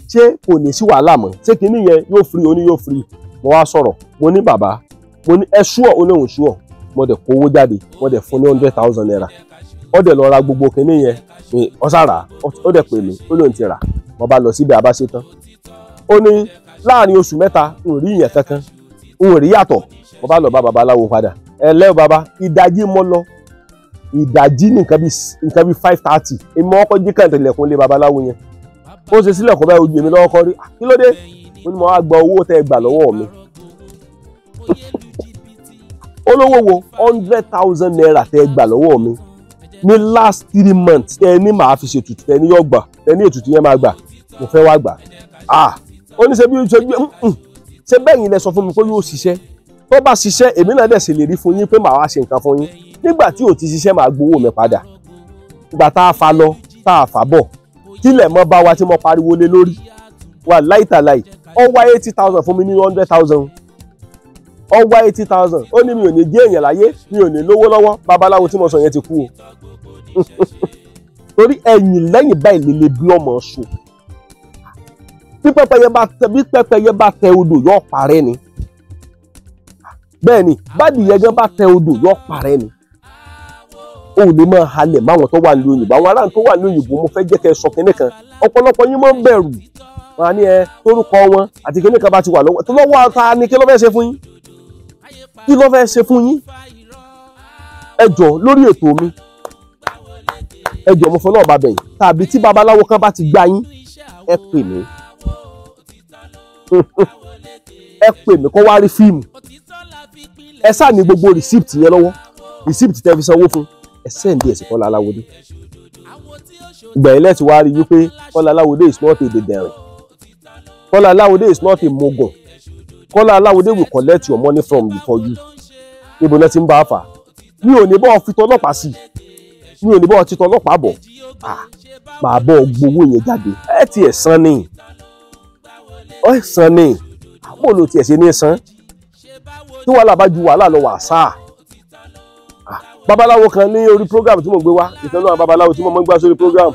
ṣé kò ní sí wàhálà mọ́? Ṣé kinní yẹn yóò free? Ó ní yóò free. Mo wá sọ̀rọ̀, mo ní bàbá, mo ní ẹ ṣúọ̀, ó ní òun ṣúọ̀. Mo dẹ̀ kówó jáde, mo dẹ̀ fún ní 100,000 naira. Ó dẹ̀ lọ ra gbogbo kinní yẹn, ó sá rà, ó dẹ̀ pè mí, ó lóun ti rà. Mo bá lọ síbi àbá ṣe tán. Ó ní láàrin oṣù mẹ́ta n ò rí ìyẹn kankan, n ò rí yàtọ̀. Mo bá lọ bá babaláwo padà. Ẹ lẹ́ o bàbá, ìdajì mo lọ, ìdajì ní nǹkan bí 5:30. Èmi ọkọ̀ jí kàn tẹ̀lẹ̀kùn lé babaláwo yẹn. Ó ṣe sílẹ̀kùn báyìí, ojú èmi lọ́wọ́ kọ́ rí. Kí ló dé? Ó ní mo wá gba owó tẹ́ ẹ gbà lọ́wọ́ mi. Olówó wo? 100,000 naira tẹ́ ẹ gbà lọ́wọ́ mi ní last 3 months tẹ́ ẹ ní màá fi ṣètùtù, tẹ́ ẹ ní yọ gbà, tẹ́ ẹ ní ètùtù yẹn máa gbà, mo fẹ́ wá gbà. Ó ní ṣe bí ṣe bẹ́ẹ̀ yín lẹ sọ fún mi pé yóò ṣiṣẹ́. Tó bá ṣiṣẹ́, èmi náà dẹ̀ ṣèlérí fún yín pé màá wá ṣe nǹkan fún yín. Nígbà tí ò ti ṣiṣẹ́, màá gbowó mi padà. Ìgbà tá a fa lọ, tá a fà bọ̀, tílẹ̀ mọ́ bá wa tí mo pariwo lé lórí wà láìtàláì, ó wá 80,000 fún mi ní 100,000. Ó wá 80,000. Ó ní mi ò ní jẹ́ èèyàn láyé, mi ò ní lówó lọ́wọ́. Babaláwo tí mo sọ yẹn ti kú o. Torí ẹ̀yìn lẹ́yìn báyìí lè bí ọmọ sùn. Bí pẹ́pẹ́yẹ bá tẹ odò yóò parẹ́ ni. Bẹ́ẹ̀ ni, bádìyẹ gan bá tẹ odò yóò parẹ́ ni. O ò lè máa halẹ̀ máwọn tó wà ní òyìnbó. Àwọn aráàlú tó wà ní òyìnbó, mo fẹ́ jẹ́ kẹ́ ẹ sọ kinní kan. Ọ̀pọ̀lọpọ̀ yín máa ń bẹ̀rù. Wọn á ní ẹ torúkọ wọn àti kinní kan bá ti wà lọ́wọ́. Tó lọ́wọ́ ta ni kí ló fẹ́ ṣe fún yín? Kí ló fẹ́ ṣe fún yín? Ẹ jọ̀ọ́ lórí ètò mi, ẹ jọ̀ọ́ mo fọlọ́ ọba bẹ̀yìn. Tàbí tí babaláwo kan bá ti gbá yín, ẹ pè mí. Ẹ pè mí kó wá rí fíìmù. Ẹ sáà ní gbogbo receipt yẹn lọ́wọ́. Receipt tẹ́ fi sanwó fún. Ẹ send ẹ̀ sí Kọ́lá Aláwọdé. Ìgbà yẹn lẹ́tì wá rí wípé Kọ́lá Aláwọdé is not a dẹ̀dẹ̀rìn. Kọ́lá Aláwọdé is not a mugun. Kọ́lá Aláwọdé will collect your money from you for you. Níbo náà ti ń bá a fà? Mi ò ní bọ́ fi tọlọ́pàá sí. Mi ò ní bọ́ ti tọlọ́pàá bọ̀. Màá bọ́ gbowó yẹn jáde. Ẹ tiẹ̀ san ni. Ẹ san ni. Àbò ló tiẹ̀ ṣe ní san. Tí wàhálà bá ju wàhálà lọ wà sáà. Babaláwo kan ní orí program tí mo gbé wá, ìkan náà babaláwo tí mo mọ́ gbá sórí program,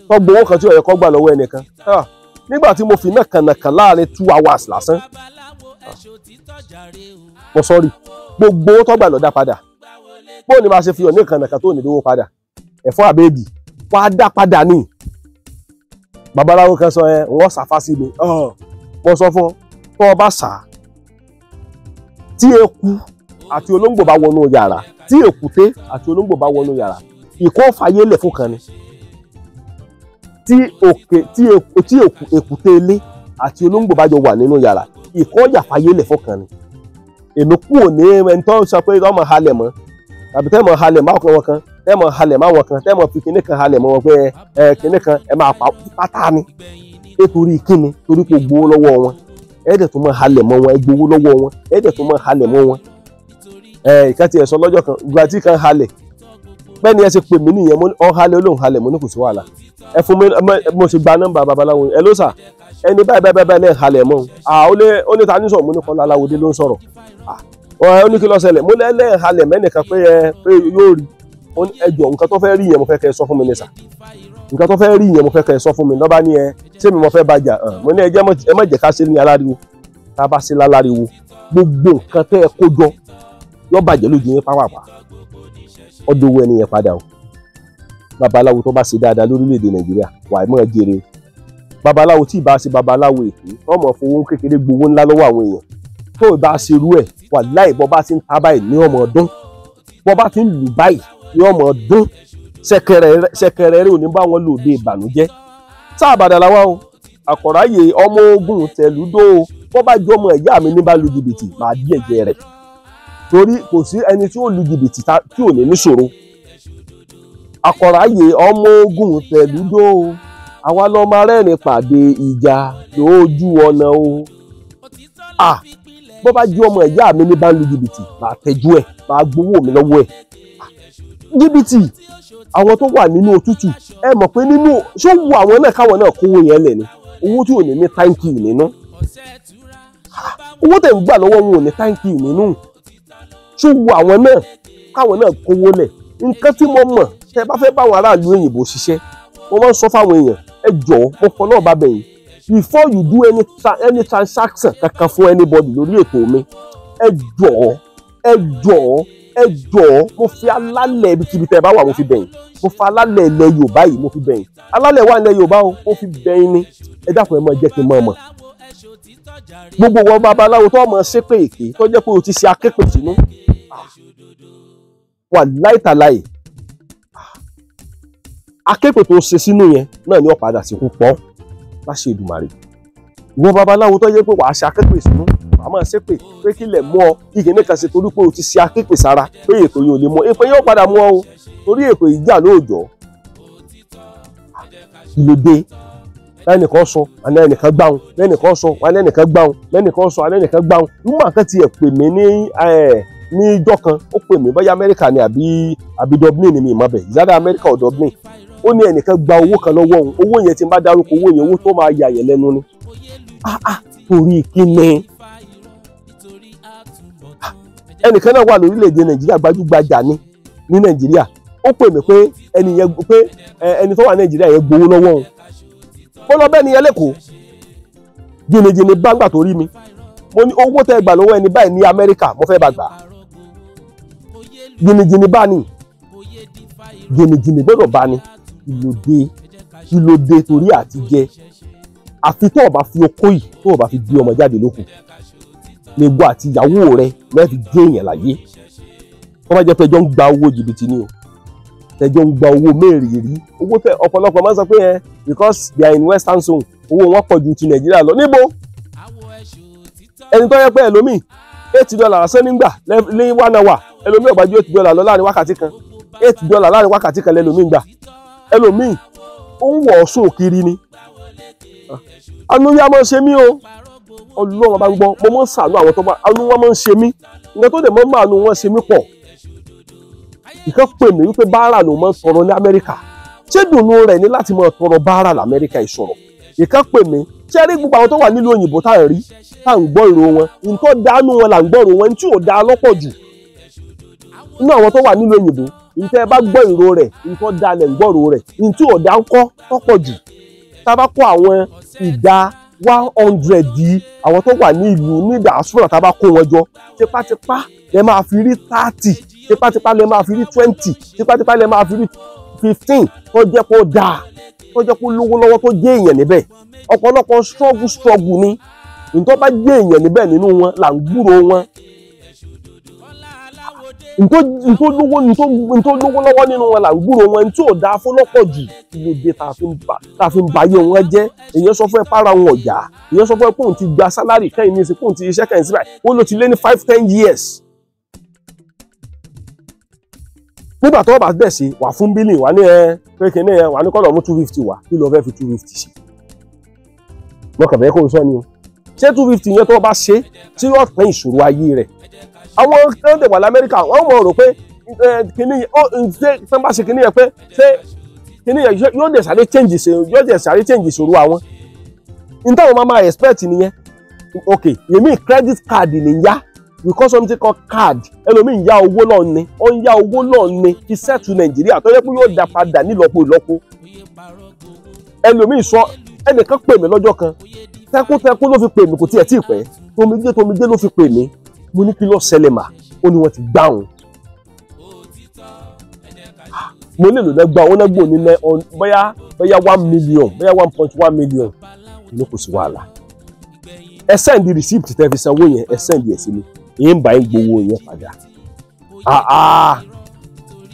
tó gbowó kan tí ó yẹ kó gbà lọ́wọ́ ẹnìkan. Nígbà tí mo fi náà kànàkàn láàrin 2 hours lásán, mo sọ́rí, gbogbo owó tó gbà ló dá padà. Bóò ni máa ṣe fi hàn ní kànàkàn tó ní lówó padà? Ẹ̀fọ́ àbẹ́ẹ̀dì wá dá padà ní. Babaláwo kan sọ ẹ, wọ́n sàfá sí mi. Mo sọ fún ọ, tó o bá sà á, tí eku àti olóńgbò bá wọnú yàrá, tí èkúté àti olóńgbò bá wọnú yàrá, ìkọ́ fàyè lẹ̀ fún kan ni. Tí èkúté ilé àti olóńgbò bá jọ wà nínú yàrá, ìkọ́ yà fàyè lẹ̀ fún kan ni. Èmi kú ò ní ẹni tó sọ pé ọmọ halẹ̀ mọ́. Tàbí tẹ́ mọ̀ halẹ̀ máa wọn kan, tẹ́ mọ̀ halẹ̀ máa wọn kan, tẹ́ mọ̀ fi kinní kan halẹ̀ mọ́ wọn pé ẹ kinní kan ẹ máa pa pátá ni. Nítorí kíni? Torí pé gbowó lọ́wọ́ wọn. Ẹ dẹ̀ tó mọ̀ halẹ̀ mọ́ wọn, ẹ gbowó lọ́wọ́ wọn, ẹ dẹ̀ tó mọ̀ halẹ̀ mọ́ wọn. Ìkan ti ẹ̀ sọ lọ́jọ́ kan, ìgbà tí kan halẹ̀ bẹ́ẹ̀ ni ẹ ṣe pè mí nìyẹn, mo ní ọ̀n halẹ̀ olóhùn halẹ̀, mo ní kò sí wàhálà. Ẹ fún mi, mo ṣe gba nọ́mbà babaláwo. Ẹ ló sà ẹni báyìí báyìí báyìí lẹ́ẹ̀ halẹ̀ mọ́ ó ní ta ní sọ̀rọ̀? Mo ní Kọ́lá Aláwọ̀dé ló ń sọ̀rọ̀. Ó ní kí ló ṣẹlẹ̀? Mo ní lẹ́ẹ̀ halẹ̀ mẹ́nìkan pé ẹ pé yóò rí. Ẹ jọ̀ọ́, nǹkan tó fẹ́ rí yẹn mo fẹ́ kẹ́ ẹ sọ fún mi ní sà, nǹkan tó fẹ́ rí yẹn mo fẹ́ kẹ́ ẹ sọ fún mi. Lọ́ba ní ẹ ṣé mi mo fẹ́ bàjá? Mo ní ẹ jẹ́ ẹ má jẹ́ ká ṣe ní aláriwo. Tá a bá ṣe láláriwo, gbogbo nǹkan tẹ́ ẹ kó jọ yóò bàjẹ́ lójú yín pápápá. Ọdún owó ẹni yẹn padà o. Babaláwo tó bá ṣe dáadáa lórílẹ̀‐èdè Nàìjíríà wà á mọ̀ jèrè o. Babaláwo tí ì bá ṣe babaláwo èké, wọ́n mọ̀ fowó kékeré gbowó ńlá lọ́wọ́ àwọn èèyàn, tó ì bá ṣe irú ẹ̀, wà láì bọ́ bá ti ń ta báyìí ní ọmọ ọdún, bọ́ bá ti ń lù báyìí ní ọmọ ọdún, ṣẹ̀kẹ̀rẹ̀ rẹ̀ ò ní bá wọn lòde ìbànújẹ́. Sáàbàdà làwa o, àkọ̀ráyè ọmọ ogun tẹ̀lúdó o. Bọ́ bá jọ ọmọ ìyá mi ní bá lu jìbìtì, màá dí ẹ̀jẹ̀ rẹ̀, torí kò sí ẹni tí ó lu jìbìtì tí ò ní níṣòro. Àkọ̀ráyè ọmọ ogun tẹ̀lúdó o, àwa lọ́mọ arẹ́rìn pàdé ìjà lójú ọ̀nà o. Bó bá jẹ́ ọmọ ìyá mi ní bá lu jìbìtì, màá tẹ́jú ẹ̀, màá gbowó mi lọ́wọ́ ẹ̀. Jìbìtì àwọn tó wà nínú òtútù, ẹ mọ̀ pé nínú ṣó wu àwọn náà káwọn náà kówó yẹn lẹ̀ ni, owó tí ò ní ní thank you nínú, owó tẹ̀ ń gbà lọ́wọ́ wọn ò ní thank you nínú, ṣó wu àwọn náà káwọn náà kówó lẹ̀. Nǹkan tí mo mọ̀, tẹ́ bá fẹ́ báwọn aráàlú òyìnbó ṣiṣẹ́, mo máa ń sọ fáwọn èèyàn, ẹ jọ̀ọ́, mo fọ náà bá bẹ̀ yín, before you do any transaction kankan fún anybody lórí ètò mi, ẹ jọ̀ọ́, ẹ jọ̀ọ́, ẹ jọ̀ọ́, mo fi alálẹ̀ ibikíbi tẹ́ ẹ bá wà mo fi bẹ̀ yín, mo fi alálẹ̀ ilẹ̀ Yorùbá yìí mo fi bẹ̀ yín, alálẹ̀ wà ilẹ̀ Yorùbá o, mo fi bẹ̀ yín ni. Ẹ dákun, ẹ máa jẹ́ kí n máa mọ̀. Gbogbo wọn babaláwo tó mọ̀ ṣépè èké tó jẹ́ pé o ti ṣe aképè sínú wà láìtàláì, aképè tó ṣe sínú yẹn náà ni ó padà sí púpọ̀ láṣẹ Èdùmàrè. Ìwọ babaláwo tó jẹ́ pé wàá ṣe aképè sínú, wàá máa ṣépè pé kílẹ̀ mú ọ, kí kìíní kan ṣe, torí pé o ti ṣe aképè sára pé ètò yìí ò lè mú ọ, èpè yóò padà mú ọ o, torí èpè ìjà lóòjọ́. Ìlòdè lẹ́nìkan sọ àná ẹnìkan gbáhùn, lẹ́nìkan sọ àná ẹnìkan gbáhùn, lẹ́nìkan sọ àná ẹnìkan gbáhùn. Nígbà kan tiẹ̀ pè mí ní ní ijọ́ kan, ó pè mí bóyá Amẹ́ríkà ni àbí Dublin ni, mi ìmọ̀ bẹ̀ ìyára Amẹ́ríkà ò Dublin. Ó ní ẹnìkan gba owó kan lọ́wọ́ òun, owó yẹn tí n bá dárúkọ owó yẹn, owó tó máa yà yẹn lẹ́nu ni. Torí kíni? Ẹnìkan náà wà lórílẹ̀‐èdè Nàìjíríà, gbajúgbajà ni ní Nàìjíríà. Ó pè mí pé ẹni yẹn, pé ẹni tó wà Nàìjíríà yẹn gbowó lọ́wọ́ òun. Ó lọ bẹ́ẹ̀ ni yẹn lẹ́kọ̀ọ́ jìnnìjìnnì bá ń gbà tó rí mi. Mo ní owó tẹ́ gbà lọ́wọ́ ẹni báyìí ní Amẹ́ríkà, mo fẹ́ bá gbà. Jìnnìjìnnì bá ní, jìnnìjìnnì gbọ́dọ̀ bá ní. Ìlòdè ìlòdè torí àti jẹ, àfi tó o bá fi okó yìí, tó o bá fi bí ọmọ jáde lókun nígbà àti ìyàwó rẹ mẹ́fì gé èèyàn láyé. Tó bá jẹ́ pé ẹjọ́ ń gba owó jìbìtì ni o, tẹjọ́ ń gba owó mẹ́rìírí, owó tẹ ọ̀pọ̀lọpọ̀ máa ń sọ pé ẹ because they are in western zone, owó wọn pọ̀ ju ti Nàìjíríà lọ. Níbo? Ẹni tó yẹ pé ẹlòmíì $8 lásán nígbà ní one hour, ẹlòmíì ò bá ju $8 lọ láàrin wákàtí kan, $8 láàrin wákàtí kan lẹlòmíì gbà. Ẹlòmíì ó ń wọ̀ ọ́ sùn kiri ni. Àánú yá máa ń ṣe mí o, Ọlọ́run bá ń gbọ́, mo máa ń ṣàánú àwọn tó bá àánú wọn máa ń ṣe mí. Nǹkan tó dẹ̀ mọ́ máa nu wọn ṣe mí pọ̀. Ìkan pè mí wípé báárà ló máa ń tọrọ ní Amẹ́ríkà, ṣé dùnú rẹ̀ ní láti máa tọrọ báárà l'Amẹ́ríkà? Ìṣọ̀rọ̀ ìkan pè mí. Ṣé rí gbogbo àwọn tó wà nílùú òyìnbó tá à ń rí, tá à ń gbọ́ ìró wọn, nǹkan dánú wọn là ń gbọ́ ìró wọn, tí ò dá lọ́pọ̀ jù nínú àwọn tó wà nílùú òyìnbó, nǹkan ẹ bá gbọ́ ìró rẹ̀, nǹkan dá lẹ̀ ń gbọ́ ìró rẹ̀, nǹkan tí ò dá ń kọ́ tọ́pọ̀ jù. Tá a bá kó àwọn ìdá 100 yìí àwọn tó wà ní ìlú ní diaspora, tá a bá kó wọn jọ, tipátipá lẹ máa fi rí 30, tipátipá lẹ máa fi rí 20, tipátipá lẹ máa fi rí 15 tó jẹ́ kó dáa, tó jẹ́ kó lówó lọ́wọ́, tó jẹ́ èèyàn níbẹ̀. Ọ̀pọ̀lọpọ̀ struggle ni. Nǹkan bá jẹ́ èèyàn níbẹ̀ nínú wọn là ń gbúrò wọn. Ntó lówó lọ́wọ́ nínú wọn là ń gbúrò wọn, ntí ò dáa fún lọ́pọ̀ jù. Kí ló dé tá a fi ń ba ayé wọn jẹ́? Èèyàn sọ fún ẹ para wọn ọ̀yà, èèyàn sọ fún ẹ pé òun ti gba salary kẹ́yìn ní ìsìn, pé òun ti iṣẹ́ kẹ́yìn síbẹ̀, ó ló ti lé ní 5-10 years. Nígbà tó bá dẹ̀ sí wà fún bílì wà ní ẹ pé kíní ẹ wà ní kọ́lọ̀ mú 250 wá, kí ló fẹ́ fi 250 sí? Mo kàn fẹ́ kó o sọ ni o. Ṣé 250 yẹn tó bá ṣe tí yóò tán ìṣòro ayé rẹ̀? Àwọn tó ń dẹ̀ wà l'Amẹ́ríkà wọ́n mọ̀ rò pé kíní ṣé tán bá ṣe kíní yẹn pé ṣé kíní yẹn yóò dẹ̀ sáré change ṣe yóò dẹ̀ sáré change ìṣòro àwọn. N táwọn máa expect nìyẹn. Ok, èmi credit card nìyá, we call something called card. Ẹlòmíì ń yá owó lọ́ọ̀ ni, ó ń yá owó lọ́ọ̀ ni fi sẹ́ẹ̀tù Nàìjíríà tó yẹ pé yóò dá padà nílọ́po ìlọ́po. Ẹlòmíì sọ, ẹnìkan pè mí lọ́jọ́ kan, tẹkúntẹkún ló fi pè mí, kò tiẹ̀ tí ì pẹ́, tomijé tomijé ló fi pè mí. Mo ní kí ló ṣẹlẹ̀ mà, ó ní wọ́n ti gbá òun. Mo lè lò náà gbá òun náà gbò ní bóyá 1 million, bóyá 1.1 million, ní kò sí wàhálà. Ẹ send receipt tẹ́ fi sanwó yẹn, ẹ send ẹ̀ sí mi, èyí ń bá yín gbowó yẹn padà.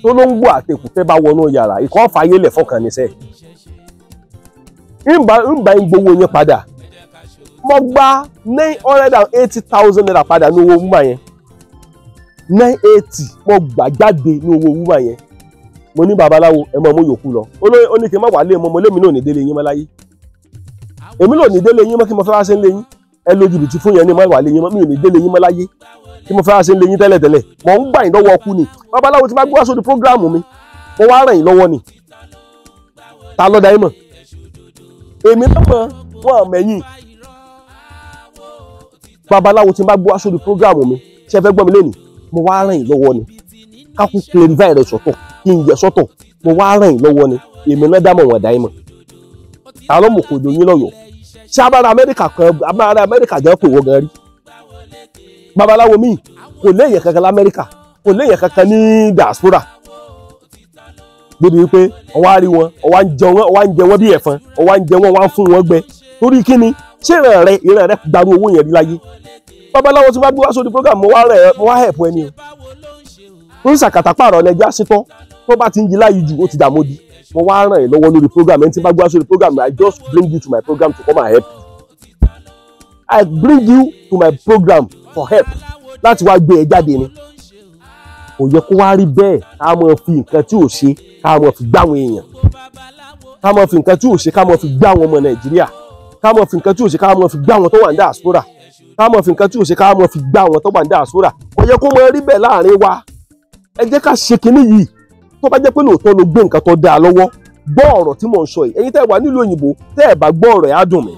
Tó ló ń gbọ́ àtẹ̀kù tẹ́ bá wọnú yàrá ìkọ́ fàyè lẹ̀ fọkàn níṣẹ́. Ń bá yín gbowó yẹn padà. Mo gba 980,000 naira padà ní owó wúmà yẹn. 980 mo gbà jáde ní owó wúmà yẹn. Mo ní babaláwo ẹ mọ mú yòókù lọ. Ó ní kí n má wà lé mọ́, mo lémi náà ní délé yín mọ́ láyé. Èmi náà ní délé yín mọ́, kí mo fẹ́ wá sí ń lé yín. Ẹ lo jìbìtì fún yẹn ní má wà lé yín mọ́, mi ò ní délé yín mọ́ láyé. Kí mo fẹ́ wá sí ń lé yín tẹ́lẹ̀tẹ́lẹ̀. Mò ń gbà yín lọ́wọ́ ọkú ni. Babaláwo ti bá gbé wá sórí prógráàmù mi, mo wá ràn yín lọ́wọ́ ni. Ta ló dá yín mọ̀? Èmi náà mọ̀ wọ́n mẹ̀yìn. Babaláwo ti bá gbé wá sórí prógráàmù mi, ṣé ẹ fẹ́ gbọ́ mi lénìí? Mo wá ràn yín lọ́wọ́ ni. Kákú clarify rẹ̀ sọ́tọ̀, kí n yẹ sọ́tọ̀. Mo wá ràn yín lọ́wọ́ ni. Èmi náà dá mọ̀ wọ́n dá yín mọ̀. Ta ló mọ̀ kò dùn yín lọ́yọ̀ọ́? Ṣé abára Amẹ́ríkà kan, abára Amẹ́ríkà jẹ́ pé wọ́n gan rí? Babaláwo míì kò léèyàn kankan l'Amẹ́ríkà, kò léèyàn kankan ní diaspora. Débi wípé ọwọ́ á rí wọn, ọwọ́ á ń jẹ wọ́n, ọwọ́ á ń jẹ wọ́n bí ẹ̀fọn, ọwọ́ á ń jẹ wọ́n, wọ́n á fún wọn gbẹ. Torí kí ni? Ṣé ìran rẹ gbaru owó yẹn rí láyé? Babaláwo tí wọ́n gbé wá sórí program, mo wá help ẹni o. Torí sàkàtà pààrọ̀ lẹ́jà sítọ́, tó bá ti ń jí láyé jù, ó ti dààmú di. Mo wá ràn yín lọ́wọ́ lórí program, ẹni tí bá gbé wá sórí program, I just bring you to my program to come and help. I bring you to my program for help. Láti wá gbé ẹ jáde ni. Kò yẹ kó wá rí bẹ́ẹ̀ ká máa fi nǹkan tí ò ṣe ká máa fi gbá àwọn èèyàn. Ká máa fi nǹkan tí ò ṣe ká máa fi gbá àwọn ọmọ Nàìjíríà. Ká máa fi nǹkan tí ò ṣe ká máa fi gbá àwọn tó wà ní diaspora. Ká máa fi nǹkan tí ò ṣe ká máa fi gbá àwọn tó wà ní diaspora. Kò yẹ kó máa rí bẹ́ẹ̀ láàrin wa. Ẹ jẹ́ ká ṣe kinní yìí. Tó bá jẹ́ pé lóòótọ́ ló gbé nǹkan tó dáa lọ́wọ́, gbọ́ ọ̀rọ̀ tí mò ń sọ yìí. Ẹ̀yin tẹ́ wà nílùú òyìnbó, tẹ́ ẹ̀ bá gbọ́ ọ̀rọ̀ ẹ̀ á dùn mí.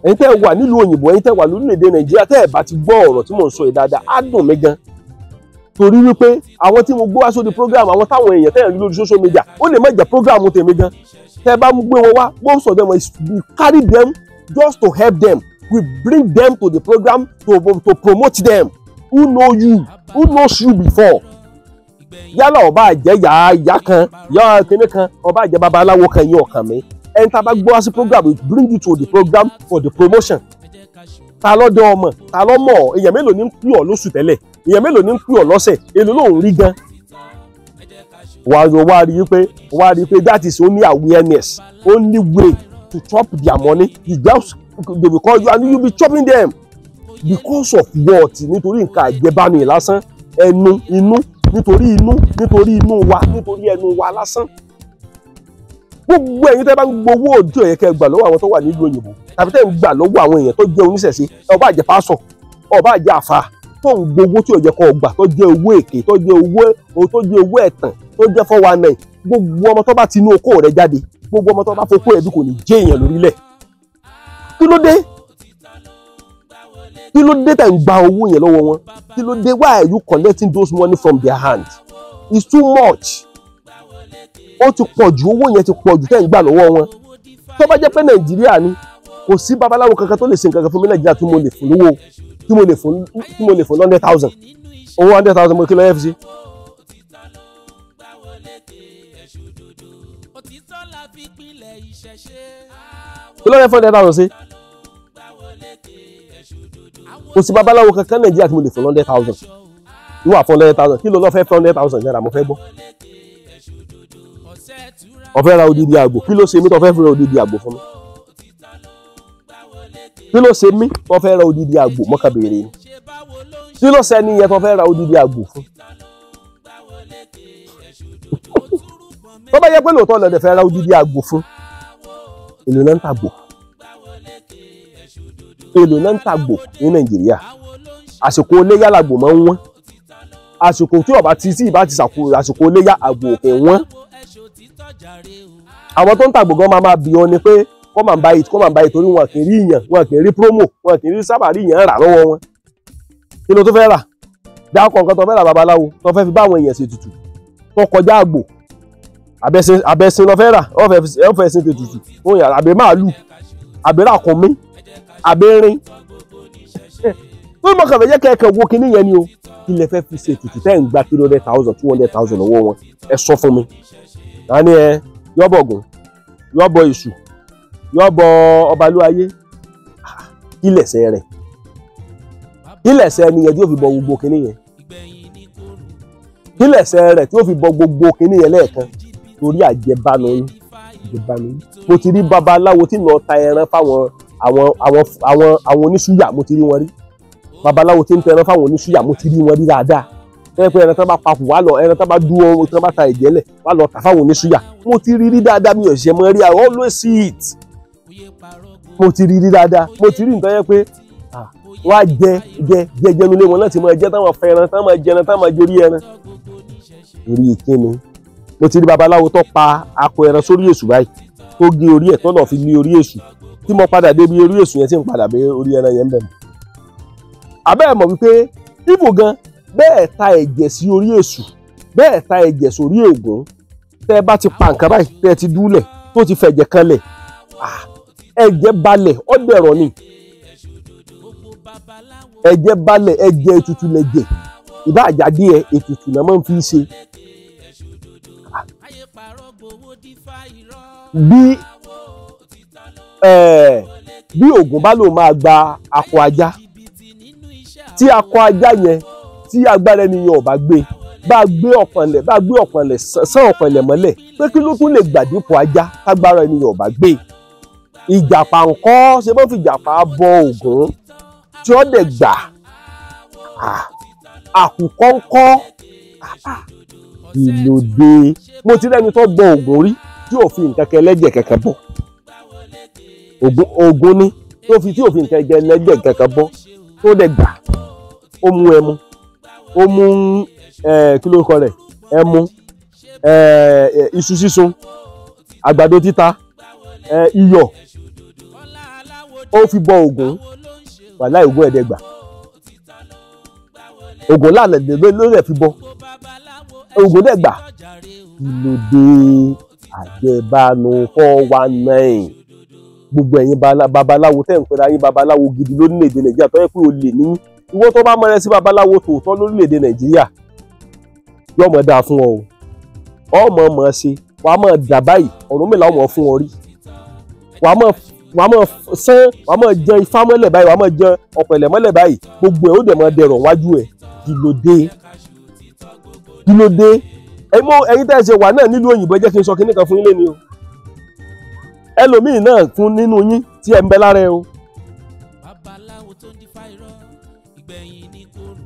Ẹ̀yin tẹ́ wà nílùú òyìnbó, ẹ̀yin tẹ́ wà lórílẹ̀‐èdè Nàìjíríà, tẹ́ ẹ̀ bá ti gbọ́ ọ̀rọ̀ tí mò ń sọ yìí dáadáa, á dùn mí gan. Torí wípé àwọn tí mo gbé wá sórí program, àwọn táwọn èèyàn tẹ́ ẹ̀ rí lórí social media, ó lè má jẹ́ program tèmi gan. Tẹ́ ẹ bá gbé wọn wá, most of them we carry them just to help them. We bring them to the program to promote them. Who know you? Who knows you before? Yálà ọba àjẹ́ ìyá kan, ìyá kíní kan, ọba àjẹ́ babaláwo kan, yín ọ̀kan mi. Ẹni tá a bá gbọ́ wá sí program, we bring you to the program for the promotion. Ta ló dán ọmọ, ta ló mọ̀ ọ́, èèyàn mélòó ní ń pè ọ́ lóṣù tẹ́lẹ̀, èèyàn mélòó ní ń pè ọ́ lọ́sẹ̀, èló ló ń rí gan. Wà á rí i pé that is only awareness, only way to chop their money. You just they will call you and you be chopping them because of what? Nítorí nǹkan àjẹbánu yìí lásán, ẹnu inú, nítorí inú, nítorí inú wa, nítorí ẹnu wa lásán. Gbogbo ẹ̀yin tẹ́ bá ń gbowó ojú ẹ̀yẹ kẹ́ gbà lọ́wọ́ àwọn tó wà nílùú òyìnbó, tàbí tẹ́ ń gbà lọ́wọ́ àwọn èèyàn tó jẹ́ oníṣẹ̀ṣe, ó bá jẹ́ pásọ̀, ó bá jẹ́ àfà, tó ń gbowó tí ò yẹ kó gbà, tó jẹ́ owó èké, tó jẹ́ owó ẹ̀tàn, tó jẹ́ 419, gbogbo ọmọ tó bá ti inú okó rẹ̀ jáde, gbogbo ọmọ tó bá fokó ẹbí kò ní jẹ́ èèyàn lórílẹ̀. Kí ló dé? Kí ló dé tẹ́ ń gba owó yẹn lọ́wọ́ wọn? Kí ló dé? Why are you collecting those money from their hand? It's too much. Ó ti pọ̀ jù, owó yẹn ti pọ̀ jù tẹ́ ń gbà lọ́wọ́ wọn. Tó bá jẹ́ pé Nàìjíríà ni, kò sí babaláwo kankan tó lè ṣe nǹkan kan fún mi Nàìjíríà tí mo lè fún lówó, tí mo lè fún 100,000. Owó 100,000 mo kí lọ FC. Kí ló yẹ fún 100,000 sí? Kò sí babaláwo kankan Nàìjíríà tí mo lè fún 100,000. Ìwà fún 100,000, kí ló lọ fẹ́ fún 100,000 náírà mo fẹ́ gbọ́. Ó fẹ́ ra odidi àgbò, kí ló ṣe mí tó fẹ́ ra odidi àgbò fún mi? Kí ló ṣe mí tó fẹ́ ra odidi àgbò? Mọ́kà béèrè ni. Kí ló ṣe ẹni yẹn tó fẹ́ ra odidi àgbò fún? Tó bá yẹ pé lóòótọ́ lọ́dẹ fẹ́ ra odidi àgbò fún, èlò náà ń tàgbò, èlò náà ń tàgbò ní Nàìjíríà. Àsìkò iléyá làgbò máa ń wọ́n. Àsìkò tí ọba ti sí ìbá ti sàkó àsìkò iléyá àgbò òkè wọ́n. Àwọn tó ń tàgbò gan máa bí ọ ni pé come and buy it, come and buy it, torí wọn kì í rí ìyàn, wọn kì í rí promo, wọn kì í rí sábà rí ìyàn rà lọ́wọ́ wọn. Kí ló tó fẹ́ rà? Dákọ̀ nǹkan tó fẹ́ rà babaláwo tó fẹ́ fi bá àwọn èèyàn ṣètùtù tó kọjá àgbò. Abẹ́sìn lọ fẹ́ rà, ó fẹ́ sin tètùtù fún yàrá, àbí màálù, àbí ràkúnmí, àbí rin. Tó mọ̀ kàn fẹ́ jẹ́ kẹ́kẹ́ wo kinní yẹn ni o. Kí lẹ fẹ́ fi ṣètùtù tẹ́ ń gba 300,000, 200,000 lọ́wọ́ wọn? Ẹ sọ fún mi. Tani ẹ yọ́bọ̀gùn, yọ́bọ̀ èṣù, yọ́bọ̀ ọbalúayé, kí lẹ̀ṣẹ̀ rẹ̀? Kí lẹ̀ṣẹ̀ ẹni yẹn tí ó fi bọ gbogbo kinní yẹn? Kí lẹ̀ṣẹ̀ rẹ̀ tí ó fi bọ gbogbo kinní yẹn lẹ́ẹ̀kan? Torí àjẹbánu yín, àjẹbánu yín. Mo ti rí babaláwo tí lọ ta ẹran fáwọn àwọn oníṣúyà, mo ti rí wọn rí. Babaláwo tí ń tẹran fáwọn oníṣúyà, mo ti rí wọn rí dáadáa. Tẹ́lẹ̀ pé ẹran tán bá papò wá lọ, ẹran tán bá dúró, tán bá ta ẹ̀jẹ̀ lẹ̀ wá lọ tà fáwọn oníṣúyà. Mo ti rí rí dáadáa, mi ò ṣe mọ́ rí, I always see it. Mo ti rí rí dáadáa, mo ti rí nǹkan yẹn pé wọ́n á jẹ jẹ jẹ jẹnu lé wọn láti máa jẹ, táwọn fẹ́ ẹran, táwọn máa jẹran, táwọn máa jorí ẹran. Orí ìkíni. Mo ti rí babaláwo tó pa akọ ẹran sórí èṣù báyìí, tó gé orí ẹ̀ tó lọ fi lé orí èṣù. Tí mo padà débi orí èṣù yẹn, tí n padà bẹ orí ẹran yẹn ń bẹ̀ mọ́. Àbẹ́ ẹ̀ mọ̀ wípé ibo gan bẹ́ẹ̀ ta ẹ̀jẹ̀ sí orí èṣù, bẹ́ẹ̀ ta ẹ̀jẹ̀ sórí Ògún. Tẹ́ ẹ bá ti pa nǹkan báyìí, tẹ́ ẹ ti dúlẹ̀ tó ti fẹ̀jẹ̀ kanlẹ̀, ẹ̀jẹ̀ balẹ̀, ó dẹ̀rọ̀ ni. Ẹ̀jẹ̀ balẹ̀, ẹ̀jẹ̀ ètùtù lẹ̀jẹ̀. Ìbá àjàdí ẹ̀ ètùtù náà máa ń fi ṣe. Bí Ògún bá lò máa gba akọ ajá, tí akọ ajá yẹn tí agbára ẹni yẹn ò bá gbé, bá gbé ọ̀pọ̀nlẹ̀, bá gbé ọ̀pọ̀nlẹ̀ sán ọ̀pọ̀nlẹ̀ mọ́lẹ̀, pé kí ló tún lè gbàdípò ajá tágbára ẹni yẹn ò bá gbé. Ìjàpá ńkọ́, ṣe bó fi ìjàpá bọ Ògún tí ó dẹ̀ gbà. Àkùkọ ńkọ́, ìlòdè. Mo ti rẹ́ni tó bọ Ògún rí tí ò fi nǹkan kan ẹlẹ́jẹ̀ kankan bọ. Ògún ni tó fi tí ò fi nǹkan ẹlẹ́jẹ̀ kankan bọ tó dẹ̀ gbà. Ó mú ẹmu, ó mú kí ló kọ rẹ̀, ẹmu, iṣu sísun, àgbàdo títa, iyọ̀, ó fi bọ Ògún. Wàláì Ògún ẹ̀dẹ́gbà. Ògún lálẹ́ ló rẹ̀ fi bọ. Ògún dẹ̀gbà. Ìlòdè àjẹbánu 419. Gbogbo ẹ̀yin babaláwo tẹ́ ń pera yín babaláwo gidi lórílẹ̀‐èdè Nàìjíríà tó yẹ pé o lè ní ìwọ tó bá mọ̀rẹ́ sí babaláwo tòótọ́ lórílẹ̀‐èdè Nàìjíríà, yóò mọ̀ dáa fún ọ o. Ọmọ mọ̀ ṣe, wàá mọ̀ dà báyìí, Ọ̀rúnmìlà ọmọ fún ọ rí. Wàá mọ̀ sán, wàá mọ̀ jẹ ifá mọ́lẹ̀ báyìí, wàá mọ̀ jẹ ọ̀pẹ̀lẹ̀ mọ́lẹ̀ báyìí, gbogbo ẹ̀ ó dẹ̀ mọ̀ dẹ̀rọ̀ wájú ẹ̀. Kí ló dé? Kí ló dé? Ẹ̀yin tẹ́ ẹ ṣe wà náà nílùú òyìnbó, ẹ jẹ́ kí n sọ kinní kan fún yín lẹ́ni o. Ẹlòmíì náà tún nínú yín tí ẹ ń bẹ lára ẹ o. Babaláwo tó ń dífá irọ́, ìgbẹ̀yìn ní kòrò,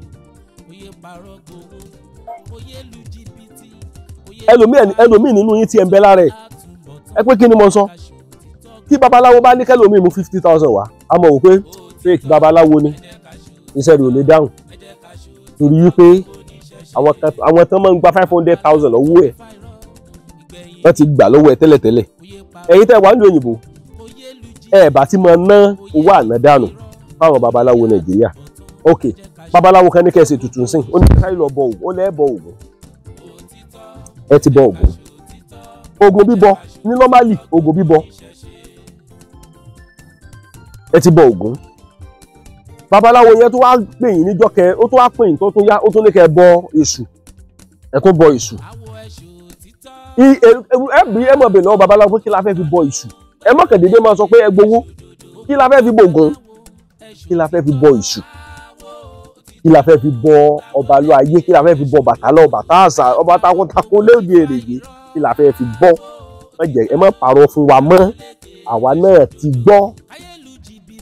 oyè parọ́ gbowó, oyè lu jìbìtì. Ẹlòmíì nínú yín tí ẹ ń bẹ lára ẹ. Ẹ pé kí ni mo sọ? Tí babaláwo bá ní kẹlòmíì mú 50,000 wá, a mọ̀ wò pé fake babaláwo ni, iṣẹ́ rẹ̀ ò lè dáhùn. Torí wípé àwọn tán máa ń gba 500,000 lọ́wọ́ ẹ̀, wọ́n ti gbà lọ́wọ́ ẹ̀ tẹ́lẹ̀tẹ́lẹ̀. Ẹ̀yin tẹ́ wà nílùú òyìnbó, ẹ bá ti máa ná owó àná dànù fáwọn babaláwo Nàìjíríà. Ok, babaláwo kan ní kẹ́ ẹ ṣe tuntun sìn, ó ní ká lọ bọ Ògún, ó lẹ́ bọ Ògún. Ẹ ti bọ Ògún. Ògún bíbọ ní nọ́málì, Ògún bíbọ. Ẹ ti bọ Ògún. Babaláwo yẹn tó wá pè yín níjọ́ kẹ, ó tó wá pè yín tó tún yá, ó tún ní kẹ́ bọ Èṣù. Ẹ tún bọ Èṣù. Ẹ bí ẹ mọ̀ bẹ̀ lọ́wọ́ babaláwo pé kí la fẹ́ fi bọ Èṣù. Ẹ mọ̀ kàn déédéé máa sọ pé ẹ gbowó. Kí la fẹ́ fi bọ Ògún? Kí la fẹ́ fi bọ Èṣù? Kí la fẹ́ fi bọ Ọbalúayé? Kí la fẹ́ fi bọ Bàtálá, Ọbàtásà, ọba takuntakun lóde èrèdè? Kí la fẹ́ fi bọ? Ẹ má parọ́ fún wa mọ́. Àwa náà ti gbọ́.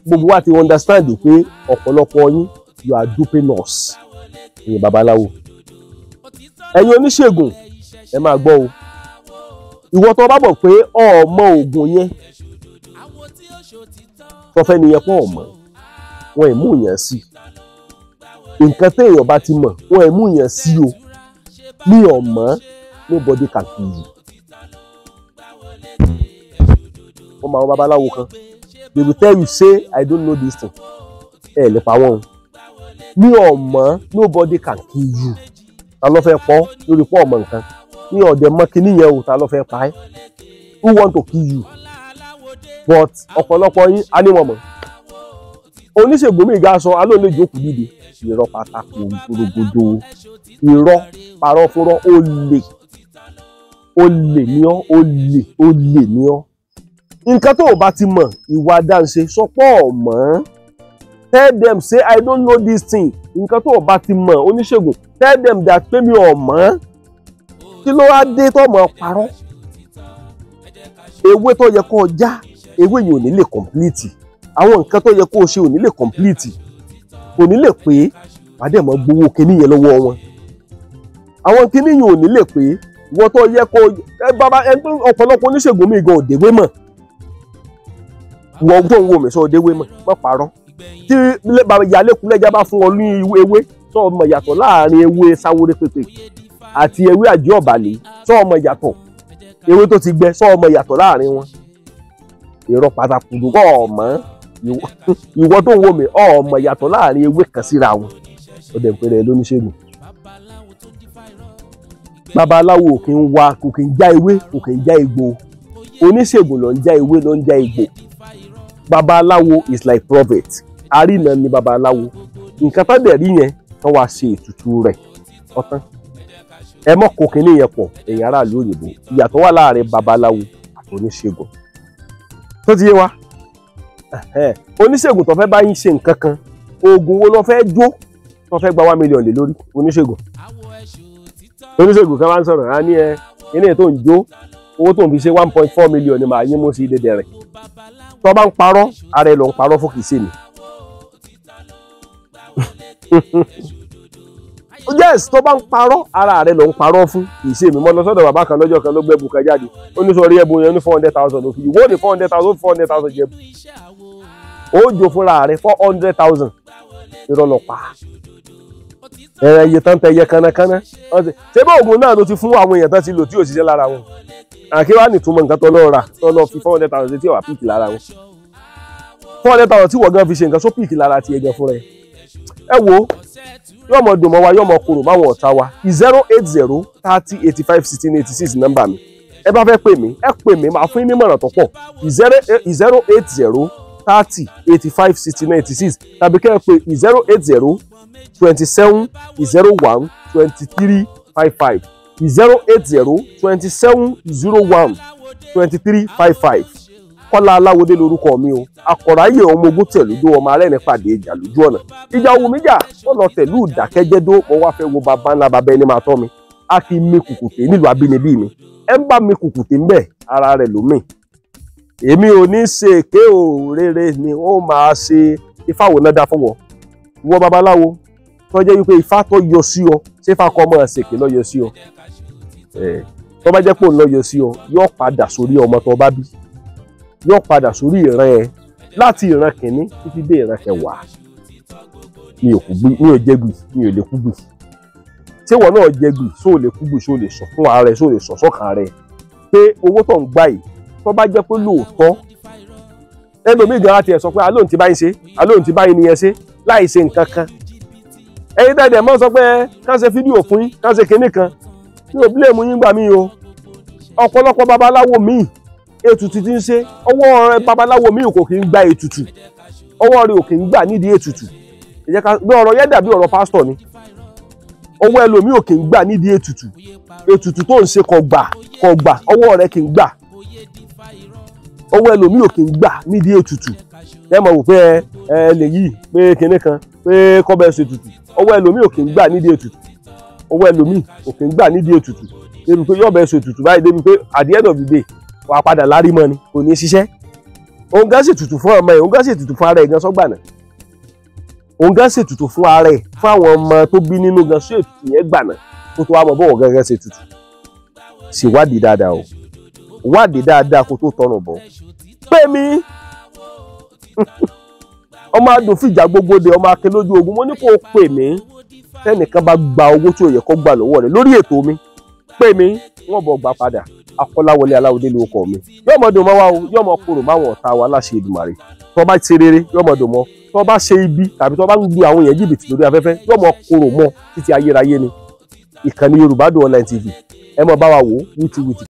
Gbogbo wa ti understand pé ọ̀pọ̀lọpọ̀ yín, you are duping us. Ẹ̀yin babaláwo, ẹ̀yin oníṣègùn, ẹ máa gbọ́ o. Ìwọ tó bá mọ̀ pé ọmọ oògùn yẹn, tó fẹ́ nìyẹn pọ̀ ọmọ, wọn ì mú yẹn sí. Nǹkan téèyàn bá ti mọ̀, wọn ì mú yẹn sí o. Mi ò mọ̀, nobody can kill you. Wọ́n máa wọn babaláwo kan, they will tell you say I don't know this thing. Ẹ lè pa wọ́n o. Mi ò mọ̀, nobody can kill you. Ta ló fẹ́ pọ́ lórí pọ́ ọmọ nǹkan? Mi ò dẹ̀ mọ̀ kíní yẹn o, ta ló fẹ́ pa ẹ́? Who want to kill you? But ọ̀pọ̀lọpọ̀ yín á ní wọn mọ̀. Oníṣègùn mi ga sọ alóò lè jókòó dìde. Irọ́ pátákó gbòdògbòdò, irọ́ parọ́ fúnrọ́, olè, olè ní ọ́, olè, olè ní ọ́. Nǹkan tó o bá ti mọ̀, ìwà dáńṣe sọpọ̀ ọ̀mọ́. Tell them say I don't know this thing. Nǹkan tó o bá ti mọ̀, oníṣègùn, tell them that pé mi ò mọ̀. Kí ló wá dé tó mọ̀ parọ́? Ewé tó yẹ kó o já, ewé yìí ò ní lè complete. Àwọn nǹkan tó yẹ kó o ṣe ò ní lè complete, kò ní lè pé. Wàá dẹ̀ mọ́ gbowó kinní yẹn lọ́wọ́ wọn. Àwọn kinní yẹn ò ní lè pé. Ìwọ tó yẹ kó ẹ bàbá ẹ tó ọ̀pọ̀lọpọ̀ oníṣègùn mi gan òdèwé mọ̀. Ìwọ tó ń wo mi sọ òdèwé mọ̀, má parọ́. Tí ìyálékulẹ́já bá fún ọ ní ewé, tó o mọ̀ yàtọ̀ láàrin ewé sáwórí pépè àti ewé àjẹ́ ọ̀bàlẹ̀, tó o mọ̀ yàtọ̀. Ewé tó ti gbẹ, tó o mọ̀ yàtọ̀ láàrin wọn. Irọ́ pàtàkì kọ́ ọ̀mọ́. Ìwọ tó ń wo mi, ọmọ yàtọ̀ láàrin ewé kan síra wọn. Ó dẹ̀ ń pèrè lóníṣègùn. Babaláwo kì í wa, kò kì í já ewé, kò kì í já egbò. Oníṣègùn ló ń já ewé, ló ń já egbò. Babaláwo is like prophet. Arínà ni babaláwo. Nǹkan tó dẹ̀ rí yẹn, tó wá ṣe ètùtù rẹ̀. Ọ̀tán. Ẹ mọ̀ kó kinní yẹn pọ̀, ẹ̀yin aráàlú òyìnbó. Ìyàtọ̀ wà láàrin babaláwo àti oníṣègùn. Tó ti yé wa? Oníṣègùn tó fẹ́ bá yín ṣe nǹkan kan, oògùn wo ló fẹ́ jó tó fẹ́ gba 1 million lé lórí? Oníṣègùn. Oníṣègùn kan bá ń sọ̀rọ̀, á ní ẹ ilé tó ń jó, owó tó ń fi ṣe 1.4 million ni màá yín mú sí dédé rẹ̀. Tó bá ń parọ́, ara ẹ ló ń parọ́ fún kìí ṣe mi. Yes, tó bá ń parọ́, ara rẹ ló ń parọ́ fún kìí ṣe mi. Mo lọ sọ́dọ̀ bàbá kan lọ́jọ́ kan ló gbẹ́bù kan jáde. Ó ní sọ rí ẹbùn yẹn ní 400,000 ló fi. Ìwọ ní 400,000, 400,000 jẹ. Ó jò fúnra rẹ̀ 400,000. Irọ́ ló pa. Ẹ̀rẹ̀ iye tán tẹ yẹ kánákáná. Ṣé bá òògùn náà ló ti fún àwọn èèyàn tán ti lò tí ò ṣiṣẹ́ lára wọn? Àkíwá nìtúmọ̀ nǹkan tó lọ́ọ́ rà tó lọ́ọ́ fi 400,000 tí ò wá píìkì lára wọn. 400,000 tí wọ́n gan fi ṣe nǹkan só píìkì lára ti ẹ̀jẹ̀ fúnra ẹ̀. Ẹ wo, yóò mọ dùn mọ́ wa, yóò mọ korò máwọn ọ̀tá wa. 080 30 85 16 86 nọ́mbà mi. Ẹ bá fẹ́ pè mí, ẹ pè mí, màá fún yín nímọ̀ràn tó pọ̀. 080 30 85 16 86 tàbí kẹ́ ẹ pè 080 27 01 23 55 080 27 01 23 55. Kọ́lá Aláwọdé lorúkọ mi o. Akọ̀ráyè ọmọ ogun tẹ̀lúdó, ọmọ arẹ́rìn pàdé ìjà lójú ọ̀nà. Ìjà owó mi jà, wọ́n lọ tẹ̀lú ìdákẹ́jẹ́dó, mo wá fẹ́ wo bàbá ńlá bàbá ẹni máa tọ́ mi. A kì í mi kùkùté nílùú abínibí mi. Ẹ ń bá mi kùkùté ńbẹ̀, ara rẹ̀ ló mì. Èmi ò ní ṣe èké o, rere ni ó máa ṣe. Ifá wo náà dá fún wọn? Ìwọ babaláwo tó jẹ́ wípé ifá tó yọ sí ọ, ṣé ifá kọ́ ọmọ ṣèké ló yọ sí ọ? Tó bá jẹ́ pé òun ló yọ sí ọ, yóò padà sórí ọmọ tó bá bí, yóò padà sórí ìran ẹ láti ìran kìíní títí dé ìran kẹwàá. Mi ò jẹgbì, mi ò lè kúgbì. Ṣé ìwọ náà jẹgbì? Ṣó o lè kúgbì? Ṣó o lè sọ fún ara ẹ? Ṣó o lè sọ sọ́kàn rẹ pé owó tó ń gbà yìí, tó bá jẹ́ pé lóòótọ́ ẹlòmíì gan láti ẹ̀ sọ pé alóhùn ti báyìí ṣe, alóhùn ti báyìí nìyẹn ṣe láì ṣe nǹkan kan. Ẹ̀yin tẹ̀dẹ̀ mọ́ sọ pé ká ṣe fídíò fún yín, ká ṣe kinní kan, mi ò bílẹ̀ mú yín gbà mí o. Ọ̀pọ̀lọpọ̀ babaláwo míì ètùtù ti ń ṣe, ọwọ́ rẹ babaláwo míì kò kí ń gba ètùtù, ọwọ́ rẹ ò kí ń gbà nídìí ètùtù. Bí ọ̀rọ̀ yẹn dàbí ọ̀rọ̀ pásítọ̀ ni, ọwọ́ ẹlòmíì ò kí ń gbà nídìí ètùtù. Ètùtù tó ń ṣe kò gbà, kò gbà, ọwọ́ rẹ kì í gbà. Ọwọ́ ẹlòmíì ò kí ń gbà nídìí ètùtù. Ẹ mọ̀ wò pé ẹ lè yí pé kinní kan pé kọ́bẹ̀ ṣe ètùtù. Ọwọ́ ẹlòmíì ò kí ń gbà nídìí ètùtù. Ọwọ́ ẹlòmíì ò kí ń gbà nídìí ètùtù. Débi pé yọ̀bẹ̀ ṣe ètùtù báyìí, débi pé at the end of the day wàá padà lárí mọ́ ni, kò ní ṣiṣẹ́. Òun gán ṣètùtù fún ọmọ ẹ̀, òun gán ṣètùtù fún ara ẹ̀ gan sọ́gbà náà. Òun gán ṣètùtù fún ara ẹ̀, fún àwọn ọmọ tó bí nínú gan, ṣé ètùtù yẹn gbà náà kó tó wá mọ̀ bọ́wọ̀ gángan ṣètùtù. Ṣèwádìí dáadáa o. Wádìí dáadáa kó tó tọrùn bọ̀. Pè mí, ọmọ adùn fìjà gbogbo de, ọmọ akin lójú ogun. Mo ní kó o pè mí tẹ́nìkan bá gba owó tí ò yẹ kó gbà lọ́wọ́ rẹ̀ lórí ètò mi. Pè mí, wọ́n bọ̀ gbà padà. Akọ́láwọlé Aláwọdé ló kọ mi. Yóò mọ̀ dùn mọ́ wa o, yóò mọ̀ korò máwọn ọ̀tá wa láṣẹ Èdùmàrè. Tó bá ṣe rere yóò mọ̀ dùn mọ́, tó bá ṣe ibi tàbí tó bá ń lu àwọn èèyàn jìbìtì lórí afẹ́fẹ́ yóò mọ̀ korò mọ́ títí ayérayé ni. Ìkànnì Yorùbá Dùn Online TV, ẹ mọ̀ bá wa wò wìtìwìtì.